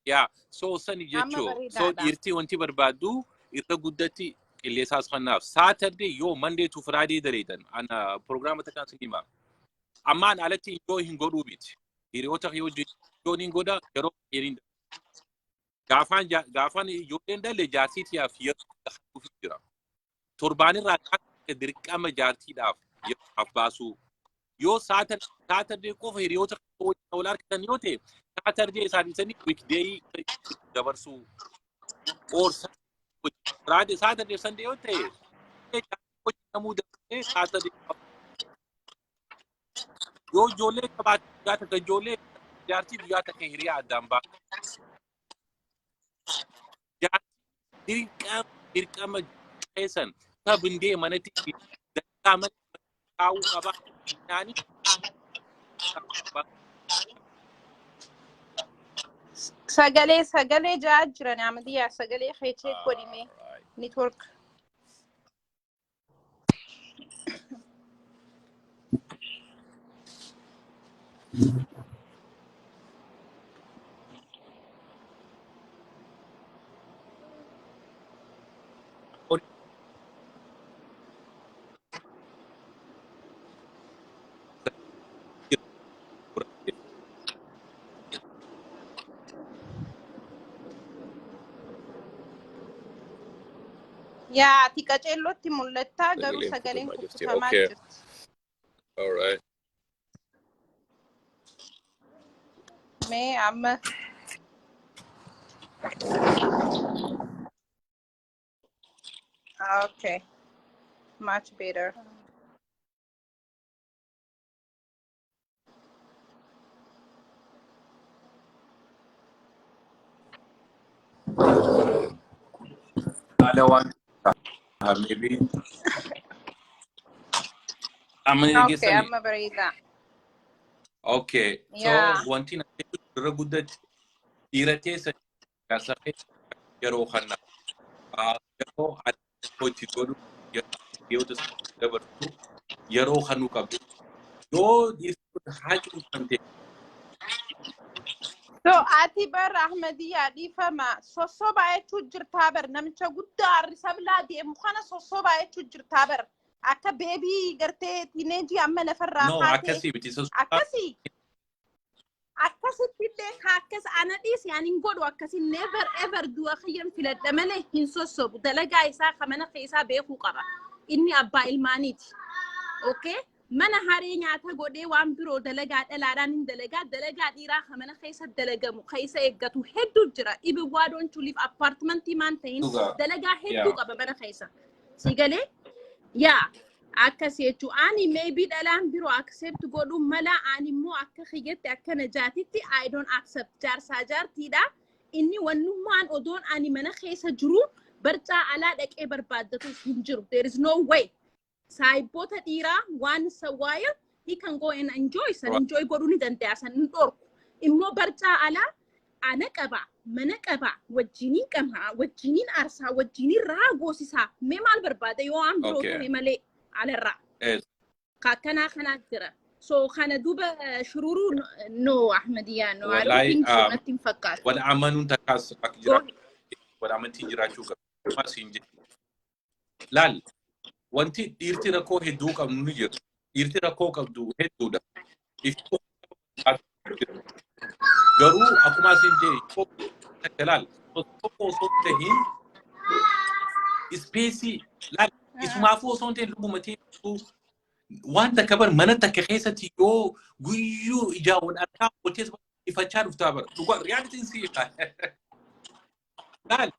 yaa so sani Amma jechuu so bareedaadha. Dhiirtii wanti barbaaddu irra guddatti qilleensaas kanaaf Saturday yoo Monday to Friday dareedan ana prograama takkaan sin hima. Ammaan alatti enjoy hin godhuu miti. Hiriyoota kee wajjin enjoy hin godha yeroo hiriin gaafaan gaafaan ijoolleen dhalle jaartii tiyaaf yeroo dhufu jira. Torbaanirraa gaafa dirqama jaartiidhaaf yeroo baasuu. Yoo Saturday qofa hiriyoota kee wajjin wal argatan yoo ta'e, Saturday isaan dhiisanii weekday dabarsuu. Or Friday, Saturday, Sunday yoo ta'e, wajjin namuu dabarsee Saturday yoo ijoollee qabaate guyyaa takka ijoollee jaartii, guyyaa takka hiriyaa addaan ba'a. Jaartii dirqama dirqama keessan sabindee manatti dalagaa malee taa'uu qaba. Naani Sagalee ja'a jiran Ahmadiyyaa, sagalee kee check godhime, network. Yaa, ati qaceellootti mul'attaa, garuu Sagaleen sagaleen kutamaa jirti. kukkutamaa Okay. jirti. All right. Mee amma okay. Much better. Haala waan maybe amma ni Okay, dhageessanii. amma bareedaa. Okay. So wanti na irra guddatti dhiira teessa jaarsa keessa yeroo kana yeroo hojii godhu, yeroo dabarsu, yeroo kanuu qabdu. Yoo dhiirti kun haa cuunfamte. So ati bar Ahmadiyyaa, dhiifama, sossobaa jechuu jirtaa bar. Namicha guddaa harrisa bilaa deemu kana sossobaa jechuu jirtaa bar, akka baby gartee teenage amma lafarraa No, kaatee. Akkasii miti. Sossobaa Akkasii akkasitti illee ka akkas ana dhiisi, ani hin godhu akkasi, never ever. Du'a kiyyan filadha malee hin sossobu. Dalagaa isaa ka mana keessaa beekuu qaba. Inni abbaa ilmaaniiti, okay? Mana haree nyaata godhee waan biroo dalagaa dhalaadhaan hin dalagaa. Dalagaa dhiiraa ka mana keessa dalagamu ka isa eeggatu hedduu jira. Ibi waa don't you live apartmentii maan ta'in Dhugaa. dalagaa hedduu qaba mana keessa si galee. Yaa, akkas jechuu ani maybe dhalaan biroo accept godhuu mala, ani immoo akka kiyyatti, akka najaatitti, I don't accept. Jaarsaa jaartiidha inni. Wannummaan odoon ani mana keessa jiru barcaa alaa dhaqee barbaaddatuuf hin jiru. There is no way. Saayibboota dhiiraa waan while he can go and enjoy san enjoy godhuu ni danda'a, san hin dhorku. Immoo barcaa alaa ana qaba, mana qaba, wajjiniin qaba, wajjiniin aarsaa, wajjiniin raa goosisaa. Mee maal barbaada yoo waan biroo ta'e malee alarraa? Ka akkanaa kanaa jira. So kana duuba shururuu, no, Ahmadiyyaa, no, I don't Wallahi, think so, natti hin fakkaatu. Wal amanuun takkaas akka jiraachuu, wal amantiin jiraachuu qaba. Ammas hin jedhu. Laal, wanti dhiirti rakkoo hedduu qabnu ni jira. Dhiirti rakkoo qabdu hedduudha. Garuu akkuma isin jedhe, laal, tokko osoo hin tahin space, laal, isumaafuu osoo hin ta'in lubbuma ta'e waan takka bar mana takka keessatti yoo guyyuu ijaa wal argaa ooltees ifachaa dhuftaa bara. Dhugaa realityn si laal.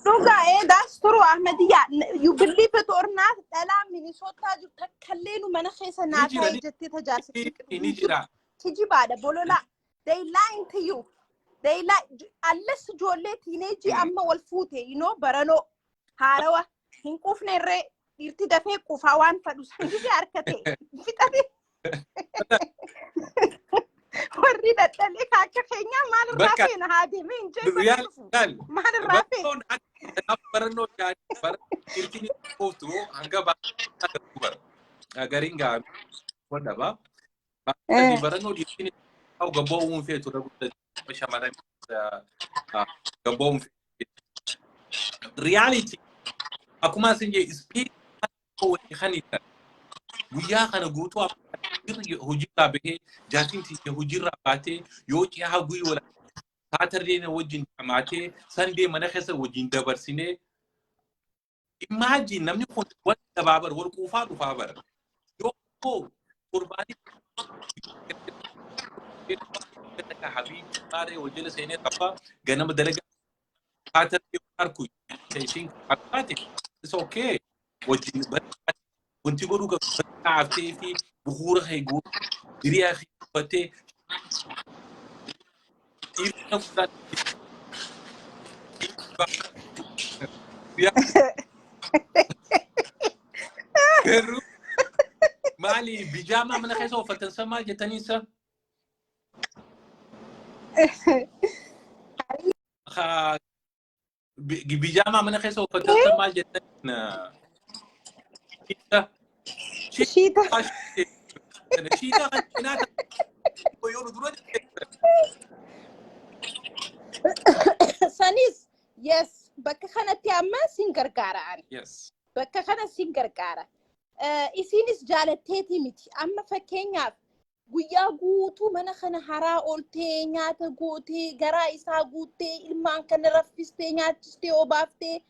Dhugaa ee, that's true, Ahmadiyyaa. You believe it or not, dhalaa Minnesota jiru takkallee nu mana keessa naa Ni jira, taa'e jettee tajaajila. Ni jira. Kijibaadha, bololaa. They lying to you. They lie. Unless ijoollee teenage amma wal fuute, baranoo haarawa hin quufne irree, dhiirti dafee quufaa waan fadhu san gisee harka ta'e fixate. Warri dadhalee akka keenyaa maal irraa Bakka feena haa deemee hin jee Real dhufu. laal. Maal irraa feena? Barannoon akka barannoo gaarii bara dhiirti ni quuftu hanga baay'ee bara. Gariin gaa dhaba. Barannoo dhiirti ni gabboo uumuun feetu irra guddatu, shamarran gabboo uumuun feetu. Reality akkuma isin jee space walii kanitan guyyaa kana guutuu hojiirraa bahee, jaartiin tiyya hojiirraa baatee, yoo cihaa guyyoo wal Saturday na wajjin dhamaatee, Sunday mana keessa wajjin dabarsinee, imagine, namni kun wal dabaa bara wal quufaa dhufaa bara. Yoo torbaanii habiibi maaree wal jala seenee raffaa, ganama dalagaa Saturday harku isiin taate, it's okay, wajjin wanti godhuu qabu haaftee fi bu'uura kee guutuu hiriyaa kee uffattee dhiirri guddaa garuu maali, bijaamaa mana keessa uffatan san maal jettanii isa? Bijaamaa mana keessa uffatan san maal jettanii isa? Shiita. Shiita kan cinaa yoo dura. Sanis yes, bakka kanatti amma sin gargaara ani. Yes. Bakka kana sin gargaara. Isinis jaalatteeti miti. Amma fakkeenyaaf guyyaa guutuu mana kana haraa ooltee, nyaata gootee, garaa isaa guuttee, ilmaan kana raffistee, nyaachistee, obaaftee,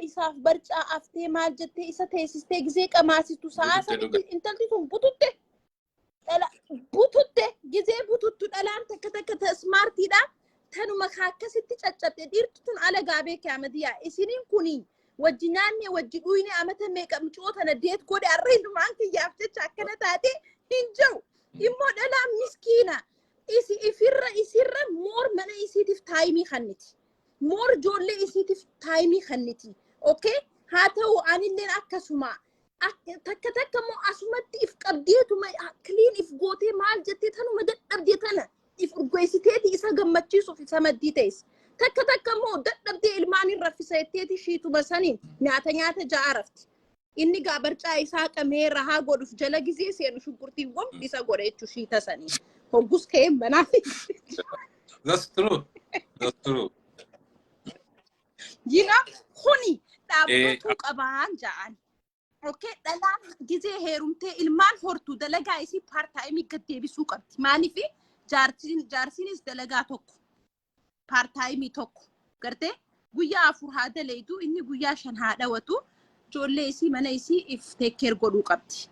isaaf barcaa aftee, maal jettee, isa teessistee gizee qamaasistu sa'aa Bututte. Sanitti intalti sun bututte. Dhala bututte, gizee bututtu dhalaan takka takka ta smartiidha. Tanuma ka akkasitti caccabde dhiirti tun alagaa beeke. Amadiyaa, isiniin kuni wajji nyaanne, wajji dhuyne, amata meeqa mucoo tana date godhe, har'a ilmaan kiyyaaf jecha akkana taate hin jiru. Immoo dhalaan miskiina isi ifirra isirra more mana isiitiif time kanniti. More ijoollee isiitiif time kanniti. Okay? Haa ta'u, anilleen akkasuma. Takka takka immoo asumatti if qabdeetuma clean if gootee, maal jettee, tanuma dadhabdee tana if urgeessiteeti isa gammachiisuuf isa maddii ta'es. Takka takka immoo dadhabdee ilmaan hin raffisa jetteeti shiituma saniin nyaata nyaata ja'a rafti. Inni gaa barcaa isaa qamee rahaa godhuuf jala gizee seenu shunkurtiiwwan isa godha jechuu shiita sanii. Hoggus ka'ee manaa. That's true. That's true. Kuni dhaabbatuu qabaan ja'an. Okay, dhalaan gizee heerumtee ilmaan hortu dalagaa isii part time gad deebisuu qabdi. Maaliif jaarsiinis dalagaa tokko part time tokko gartee guyyaa 4 haa daleetu, inni guyyaa 5 haa dhawatu, ijoollee isii mana isii if take care godhuu qabdi.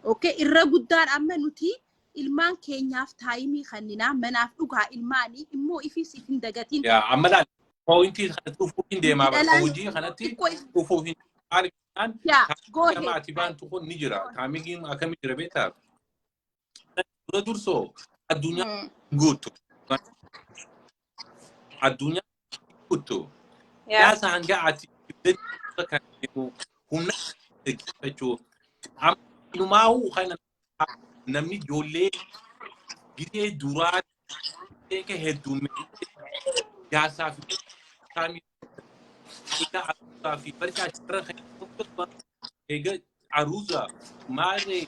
Okay, irra guddaan amma nuti ilmaan keenyaaf time kenninaa, manaaf dhugaa, ilmaanii immoo ifis if hin dagatin. Yaa, amma laal, pointii kanatti dhufuuf hin deemaa bara. Dhalaan Hojii kanatti xiqqoo dhufuuf hin, maaliif jennaan, Yaa, go nama ahead. ati baantu kun ni jira. Timingiin akkamii jira beektaa? Dura dursoo addunyaa guutu. Addunyaa guutu. Siyaasa hanga ati kan humna jechuudha. Amma inumaa'uu kana namni ijoollee gizee duraa beeka heddummee siyaasaa fi egaa aruuzaa fi barcaa achirra kan eega aruuza maarree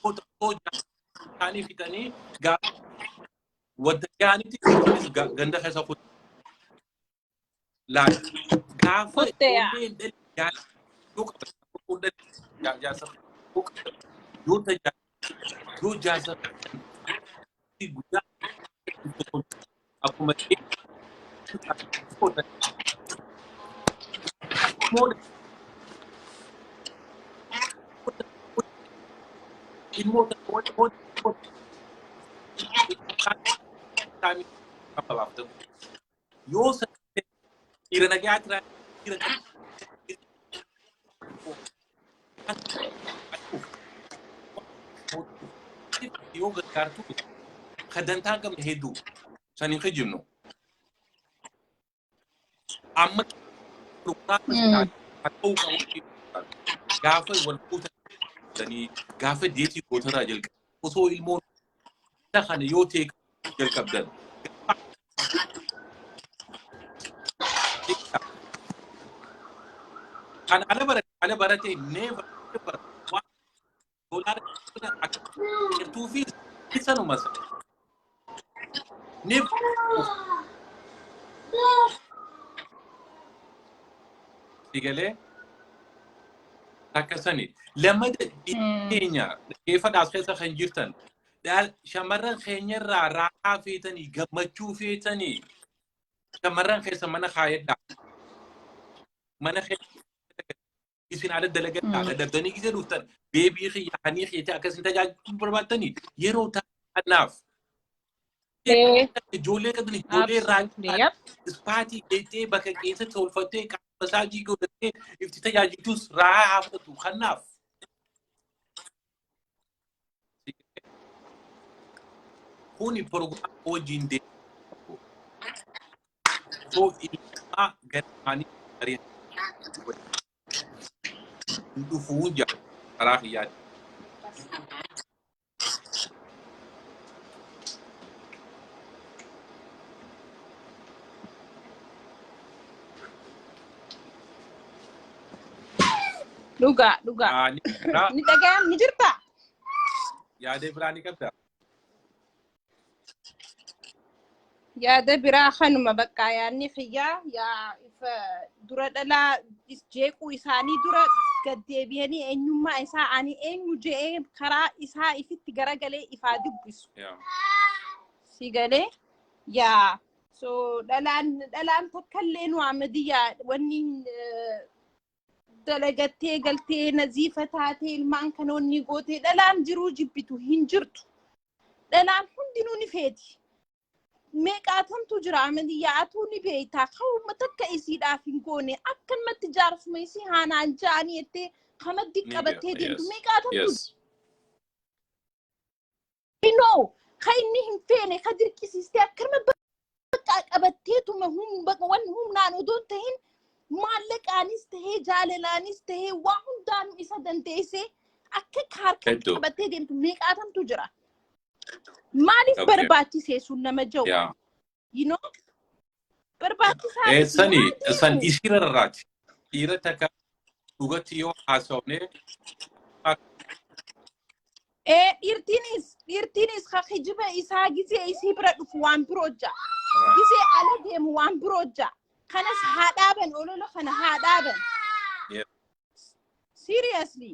Osoo isaanii fixanii gaafa wadda gaanitti isinis ganda keessa kutu. Laal gaafa Kutte yaa. ijoolleen dhalli jaarsa yoo qaban jaarsa yoo qaban yoo tajaajila yoo jaarsa guyyaa akkuma ilmoo yoo dhiira nagaa tiraa dhiira yoo gargaartu ka dantaa hin qabne hedduu san hin kijibnu. Amma ta'uu qabu gaafa wal fuutanii gaafa deetii gootarraa jalqabu osoo ilmoo kana yoo ta'e jalqabdan. Kan ala barate never never waan doolaara akka jirtuu fi sanuma sana. Never sigalee akka sani. Lammata keenya dhaggeeffadhaas keessa kan jirtan shamarran keenyarraa raahaa feetanii gammachuu feetanii shamarran keessa mana kaayadhaa. Mana keessa isin ala dalagadhaa dadhabdanii gisee dhuftan beebii kiyya hanii kiyyatti akkasin tajaajiluu barbaaddanii yeroo taanaaf ijoollee qabdan ijoollee irraa Absolutely. Yep. ispaatii geessee bakka keessa tolfattee qaama masaajii godhattee itti tajaajiltus raahaa haa fudhatu kanaaf. Kuni prograama wajjin deemu. Osoo ilmaa ganaanii hin dhufuu jaa karaa kiyyaatti. Dhugaa dhugaa. Ni biraa Ni dhaga'am ni jirta? Yaada biraa ni qabda. Yaada biraa kanuma bakka yaadni kiyyaa yaa ifa dura dhalaa jeequu isaanii dura gad deebi'anii eenyummaa isaa ani eenyu je'ee karaa isaa ifitti garagalee ifaa dubbisu. Si galee yaa so dhalaan takkallee nu amadiyyaa wanni dalagattee galtee naziifa taatee ilmaan kana wanni gootee dhalaan jiruu jibbitu hin jirtu. Dhalaan hundinuu ni feeti. Meeqaatamtu jira amadiyyaa atuu ni beektaa ka'uma takka isiidhaaf hin goone akkanumatti jaarsuma isii haanaan ja'anii jettee kamaddi Ni qabattee beekna. deemtu meeqaatamtu Inoo ka inni hin feene ka dirqisiistee akkanuma bakka qabatteetuma wanni humnaan odoo hin tahin maallaqaanis tahee jaalalaanis tahee waa hundaan isa dandeessee akka harkatti Hedduu. qabattee deemtu meeqaatamtu jira. Maaliif barbaachisee sun nama jiru? You know? Barbaachisaa miti. Sani Haa san deemu. isiirra rarraati. Dhiira takka dhugatti yoo haasofne Ee dhiirtiinis ka kijiba isaa gizee isii bira dhufu waan biroo ja'a. Gizee ala deemu waan biroo ja'a. Kanas haa dhaaban olola kana haa dhaaban. Seriously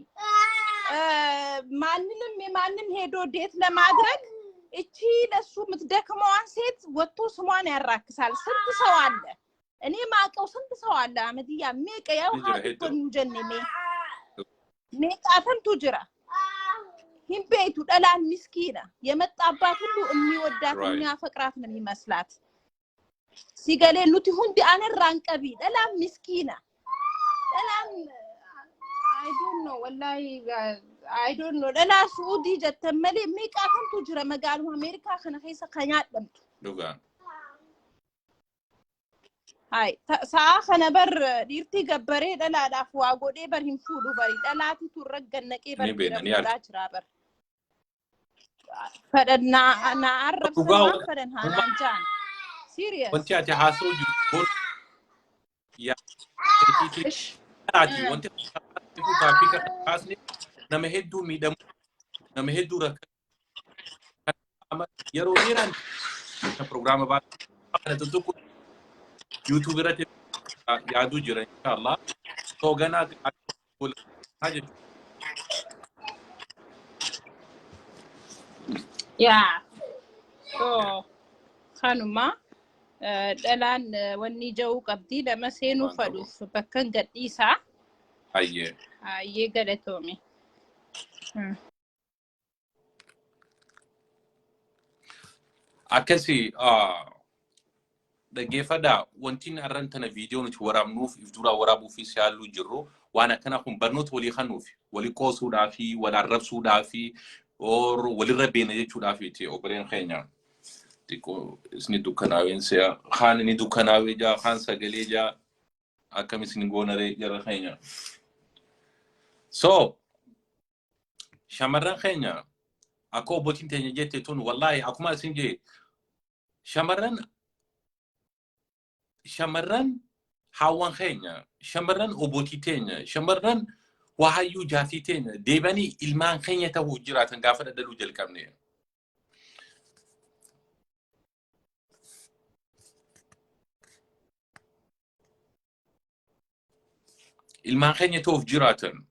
ማንንም የማንም ሄዶ date ለማድረግ እቺ ለሱ የምትደክመዋን ሴት ወጥቶ ስሟን ያራክሳል። ስንት ሰው አለ፣ እኔ ማቀው ስንት ሰው አለ። አመድያ meeqa ያው Ni jira hedduu. ሀ jenne mee meeqaatamtu jira hin beektu dhalaan miskiina የመጣባት ሁሉ የሚወዳት የሚያፈቅራት ነው የሚመስላት። Sigalee nuti hundi anarraan qabii dhalaan miskiina. Dhalaan I don't know wallahi I don't know dhalaa Suudii jettan malee meeqaatamtu jira magaaluma Ameerikaa kana keessa kan nyaadhamtu. Dhugaa. Hai sa'a kana bar dhiirtii gabbaree dhalaadhaaf waa godhee bar hin fuudhu bari dhalaatitu irra gannaqee bar Ni beekna, dhiira ni fuudhaa jira bar. Fedhan naa naa arrabsan Dhugaa waan fedhan haanaan jaan. Serious. Wanti ati haasa'u jirtu kun yaa ati wanti topic kaasne nama hedduu miidhamu Nama hedduu rakkata. Yeroo dheeraan pirogiraama baay'ee kana tuttuqu YouTube irratti yaaduu jira inshallah. So ganaa jechuudha. Yaa. So kanuma dhalaan wanni ja'uu qabdi nama seenuu Waan qabu. fadhuuf bakka hin gadhiisaa. Hayyee. Hayyee, galatoome. Akkasi dhaggeeffadhaa, wanti arran tana viidiyoo nuti waraabnuuf if duraa waraabuufis yaalluu jirru waan akkana kun barnoota walii kennuuf, walii qoosuudhaa fi wal arrabsuudhaa fi or walirra beena jechuudhaaf itti obboleen keenya. Xiqqoo isni dukkanaaween si'a kaan inni dukkanaawee jaa, kaan sagalee jaa, akkam isin goonaree jara keenya. So shamarran keenya, akka obbotiin teenya jette tun, wallaahi akkuma isin jee, shamarran haawwan keenya, shamarran obbotii teenya, shamarran waayyuu jaartii teenya deebanii ilmaan keenya ta'uu jiraatan gaafa dhadhaluu jalqabne. Ilmaan keenya ta'uuf jiraatan.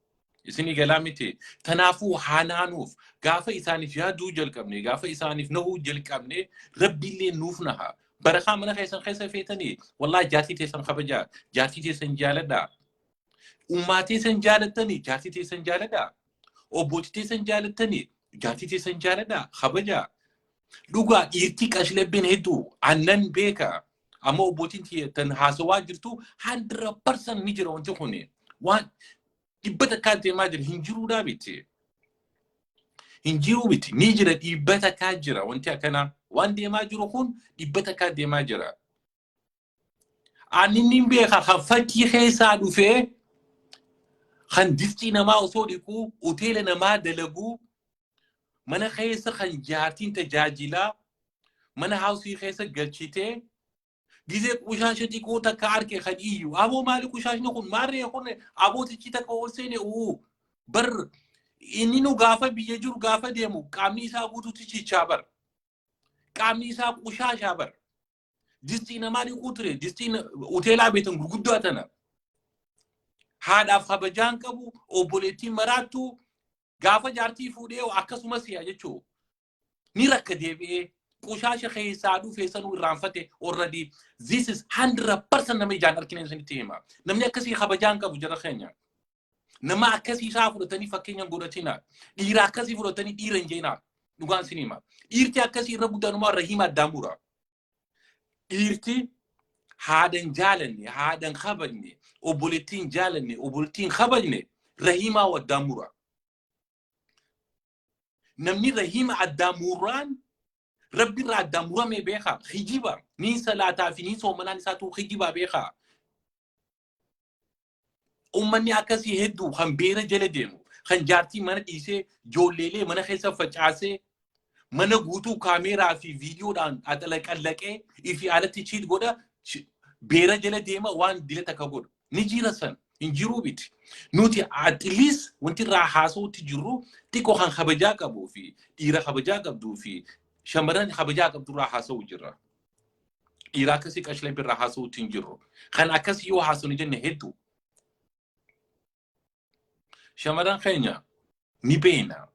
Isinii galaa miti? Tanaafuu haanaanuuf gaafa isaaniif yaaduu jalqabne, gaafa isaaniif nahuu jalqabne, rabbiillee nuuf naha. Barakaa mana keessan keessa feetanii, wallaahi jaartii teessan kabajaa, jaartii teessan jaaladhaa. Ummaa teessan jaalattanii, jaartii teessan jaaladhaa. Obbootii teessan jaalattanii, jaartii teessan jaaladhaa, kabajaa. Dhugaa dhiirtii qashlabbeen hedduu annan beeka. Amma obbootiin tiyya tan haasawaa jirtu 100% ni jira wanti kuni. Waan dhibba takkaan deemaa jira hin jiruudhaa miti. Hin jiruu miti, ni jira, dhibba takkaa jira wanti akkanaa. Waan deemaa jiru kun dhibba takkaa deemaa jira. Ani ni beeka kan fakkii keessaa dhufee kan distii namaa osoo dhiquu, hoteela namaa dalaguu, mana keessa kan jaartiin tajaajilaa mana hausii keessa galchitee gizee qushaasha xiqqoo takka arke kan iyyu, "Aboo, maali qushaashni kun? Maarree kun abootichi takka ol seene uu bar." Inni nu gaafa biyya jiru, gaafa deemu qaamni isaa guutuutti chichaa bar, qaamni isaa qushaashaa bar, distii namaa dhiquu ture, distiin hoteelaa beekan gurguddaa tana. Haadhaaf kabajaan qabu, obboleettiin maraattu, gaafa jaartii fuudhee akkasumas yaa jechuu ni rakka deebi'ee qushaasha keessaa dhufee sanuu irraanfate already. This is 100% nama ijaan argina isinitti hima. Namni akkasii kabajaan qabu, jara keenya. Nama akkasii isaa fudhatanii fakkeenya hin godhatina. Dhiira akkasii fudhatanii dhiira hin jeenaa. Dhugaan isin hima. Dhiirti akkasii irra guddaanumaa irra hima addaan mura. Dhiirti haadha hin jaalanne, haadha hin kabajne, obboleettii hin jaalanne, obboleettii hin kabajne, rahiimaa addaan mura. Namni rahiima addaan murraan rabbi irraa addaan muramee beekaa. Hijiba. Niin salaataa fi niin soomanaan isaatu hijibaa beekaa. Uummanni akkasii hedduu kan beera jala deemu, kan jaartii mana dhiisee, ijoolleelee mana keessa facaasee, mana guutuu kaameeraa fi viidiyoodhaan axalaqallaqee ifi alatti cheat godha, beera jala deema, waan dila takka godha. Ni jira san, hin jiruu miti. Nuti at least wanti irraa haasa'utti jirru xiqqoo kan kabajaa qabuu fi dhiira kabajaa qabduu fi shamarran kabajaa qabdu irraa haasa'u jirra. Dhiira akkasii qashlee birraa haasa'utti hin jirru. Kan akkasii yoo haasa'u jenne hedduu. Shamarran keenya ni beena.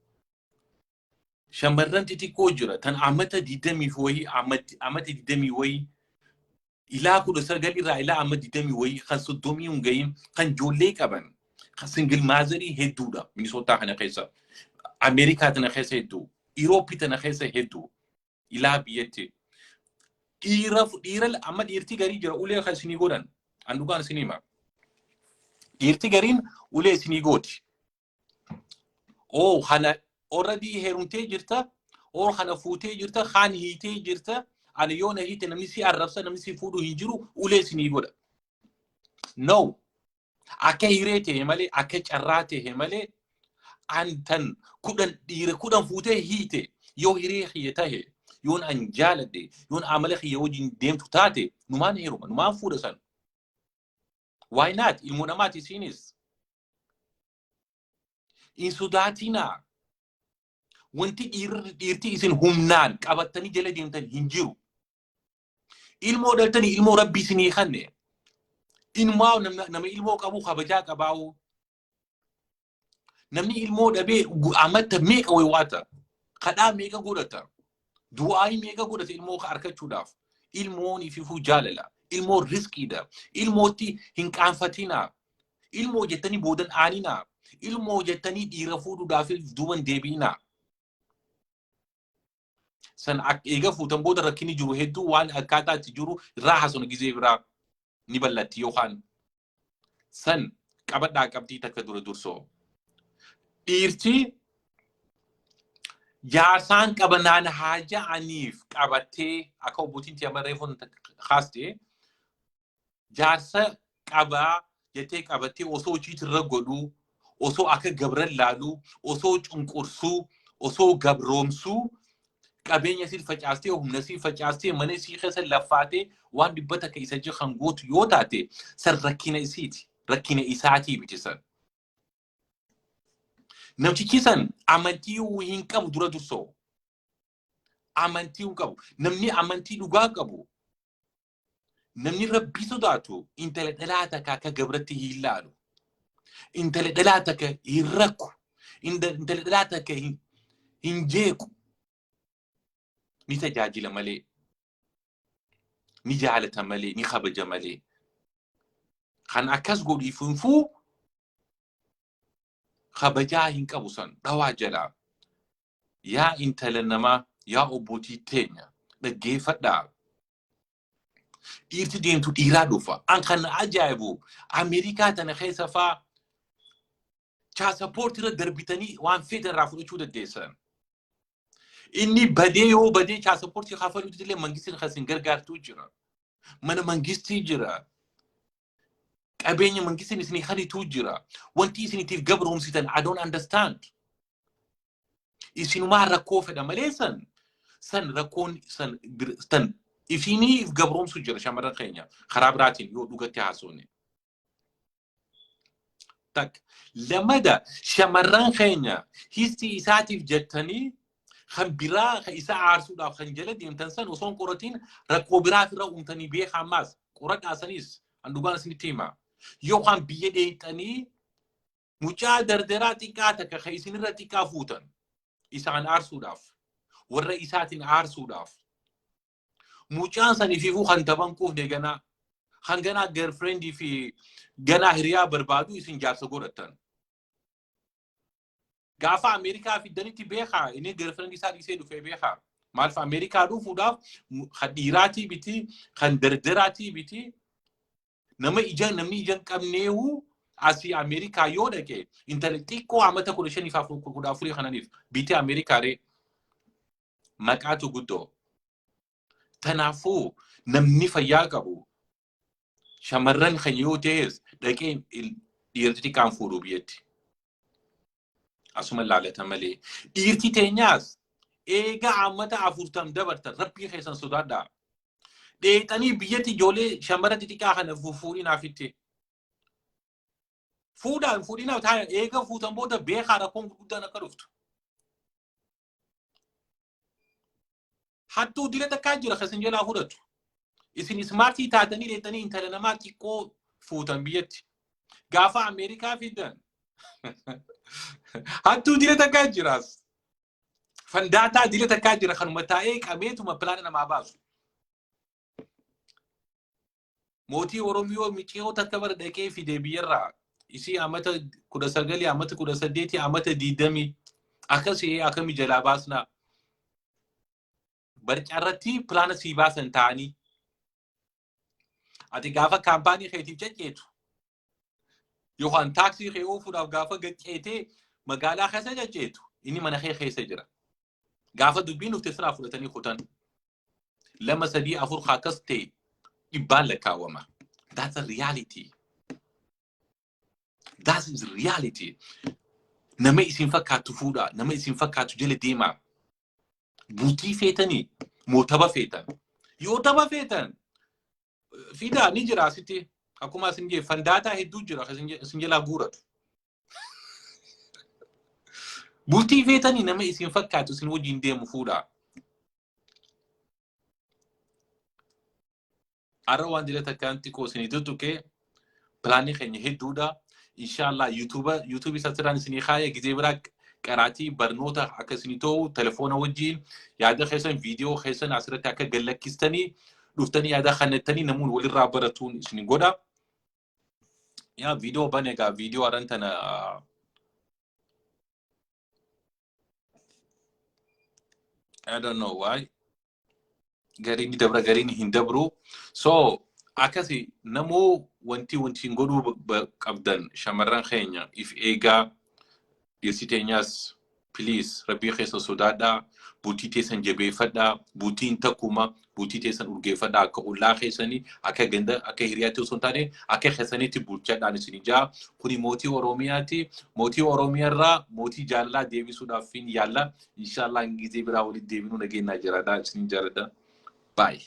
Shamarran xixiqqoo jira tan amata digdamii wayii, amata digdamii wayii, ilaa 19 irraa ilaa amma digdamii wayii, kan 30 hin gahin, kan ijoollee qaban, kan single motherii hedduudha Minisootaa kana keessa. Ameerikaa tana keessa hedduu. Irooppii tana keessa hedduu. Ilaa biyyatti. Dhiira dhiira amma dhiirti garii jira ulee kan isinii godhan. An dhugaan isinii hima. Dhiirti gariin ulee isinii gooti. Oo kana already heerumtee jirta. Oo kana fuutee jirta. Kaan hiitee jirta. Ani yoo na hiite namni si arrabsa, namni si fuudhu hin jiru, ulee isinii godha. No. Akka hiree ta'e malee, akka carraa ta'e malee, an tan 10 dhiira 10 fuutee hiite, yoo hiree kiyya tahe, yoon an jaaladhe, yoon amala kiyya wajjin deemtu taate, numaan heeruma, numaan fuudha san. Why not? Ilmoo namaati isiinis. Hin sodaatinaa. Wanti dhiirti isin humnaan qabattanii jala deemtan hin jiru. Ilmoo dhaltanii ilmoo Rabbi isinii kanne. Ilmaa nama ilmoo qabu kabajaa qabaa'u. Namni ilmoo dhabee amata meeqa waywaata. Kadhaa meeqa godhata. Du'aayii meeqa godhata ilmoo argachuudhaaf. Ilmoon ififuu jaalala. Ilmoon riskiidha. Ilmootti hin qaanfatinaa. Ilmoo jettanii boodan aaninaa. Ilmoo jettanii dhiira fuudhuudhaaf duuban deebi'inaa. San eega fuutan booda rakkinni jiru hedduu waan akkaataa itti jiru irraa haasofna, gizee biraa ni bal'atti. Yookaan san qabadhaa qabxii takka dura dursoo. Dhiirti jaarsaan qabanaan haa ja'aniif qabattee, akka obbotiin tiyya reefuun kaastee, jaarsa qabaa jettee qabattee osoo hojiitirra godhuu, osoo akka gabran laaluu, osoo cunqursuu, osoo gabroomsuu, qabeenya sii facaastee, humna sii facaastee, mana sii keessa laffaatee, waan 100 isa jiran gootu yoo taate, san rakkina isiiti, rakkina isaatii miti san. Namtichi san amantii hin qabu dura dursoo. Amantii hin qabu. Namni amantii dhugaa qabu, namni Rabbii sodaatu, intala dhalaa takka akka gabratti hin laalu. Intala dhalaa takka hin rakku. Intala dhalaa takka hin jeequ. Ni tajaajila malee. Ni jaalata malee. Ni kabaja malee. Kan akkas godhiif hinfuu kabajaa hin qabu san dhawaa jalaa. Yaa intala namaa, yaa obbootii teenya, dhaggeeffadhaa. Dhiirti deemtu dhiiraa dhufa. An kan ajaa'ibu Ameerikaa tana keessa faa child support irra darbitanii waan feetan irraa fudhachuu dandeessan. Inni badee yoo badee child support kafaluutti illee mangistiin kan isin gargaartuu jira. Mana mangistii jira. Qabeenya mangistiin isinii kanituu jira. Wanti isinitiif gabroomsitan I don't understand. Isinumaa rakkoo fedha malee san rakkoon san isinii gabroomsu jira shamarran keenya karaa biraatiin yoo dhugatti haasofne. Takka. Lamada, shamarran keenya histii isaatiif jettanii kan biraa kan isa aarsuudhaaf kan jala deemtan san osoo hin qoratiin rakkoo biraaf irra uumtanii beekaa. Ammaas qoradhaa sanis, an dhugaan isinitti hima. Yookaan biyya dheeyxanii mucaa dardaraa xiqqaa takka kan isinirra xiqqaa fuutan isaan aarsuudhaaf, warra isaatiin aarsuudhaaf, mucaan san ifiifuu kan taban quufne ganaa kan ganaa girlfriendii fi ganaa hiriyaa barbaadu isin jaarsa godhattan. Gaafa Ameerikaa fiddanitti beekaa, inni girlfriendii isaa dhiisee dhufee beekaa. Maaliif Ameerikaa dhufuudhaaf kan dhiiraatii biti, kan dardaraatii biti, nama ija namni ija hin qabneehu asii Ameerikaa yoo dhaqe intala xiqqoo amata 15 fi 14 kananiif bitee Ameerikaa ree maqaatu guddoo. Kanaafuu namni fayyaa qabu shamarran kan yoo ta'es dhaqee dhiirti xiqqaan fuudhuu biyyatti. Asuma laalata malee. Dhiirti teenyaas eega amata 40 dabartan Rabbii keessan sodaadhaa. Dheexanii biyyatti ijoollee shamarran xixiqqaa kana fuudhinaaf itti. Fuudhaan fuudhinaaf taa'e, eega fuutan booda beekaa rakkoon gurguddaan akka dhuftu. Hattuu dila takkaa jira kan isin jalaa fudhatu. Isin smartii taatanii dheexanii intala namaa xiqqoo fuutan biyyatti. Gaafa Ameerikaa fidan hattuu dila takkaa jiraas. Fandaataa dila takkaa jira kanuma taa'ee qabeetuma plana namaa baasu. Mootii Oromiyoo miciyoo takka bara dhaqee fide biyyarraa. Isii amata 19, amata 18, amata 20 akkasii akkami jalaa baasnaa. Barcaarratti plana sii baasan ta'anii. Ati gaafa company keetiif cecceetu yookaan taaksii kee oofuudhaaf gaafa gacceetee magaalaa keessa cecceetu, inni mana kee keessa jira. Gaafa dubbiin dhufte siraa fudhatanii kutan. Lama, sadii, afur akkas ta'e dhibbaan lakkaawwama. That's a reality. That is reality. Nama isin fakkaatu fuudhaa, nama isin fakkaatu jala deemaa. Bultii feetanii moo tapha feetan? Yoo tapha feetan fidaa, ni jira asitti. Akkuma isin jee fandaataa hedduu jira isin jalaa guuratu. Bultii feetanii nama isin fakkaatu isin wajjin deemu fuudhaa. Arra waan dila takkaan xiqqoo isinii tuttuqee pilaanni keenya hedduudha. Inshaallah yuutuuba yuutuubii sasiraan isinii kaaya gizee biraa qaraatii barnoota akka isinii ta'u telefoona wajjin yaada keessan viidiyoo keessan asirratti akka gallakkistanii dhuftanii yaada kannettanii namoonni walirraa baratuun isin godha. Yaa viidiyoo bane egaa viidiyoo aran tana I don't know why. Gariin ni dabra gariin hin dabru. So akkasi namuu wanti hin godhuu qabdan shamarran keenya if eegaa, dhirsi teenyaas please rabbii keessa sodaadhaa, bultii teessan jabeeffadhaa, bultiin takkuma, bultii teessan urgeeffadhaa, akka ollaa keessanii, akka ganda, akka hiriyaatti osoo hin taane akka keessanitti bulchadhaan isin ijaa. Kuni mootii Oromiyaati. Mootii Oromiyaarraa mootii jaalalaa deebisuudhaaf hin yaalla. Inshallah gizee biraa walitti deebinuu nageenyaa jiraadha. Isinin jaaladha. Bye.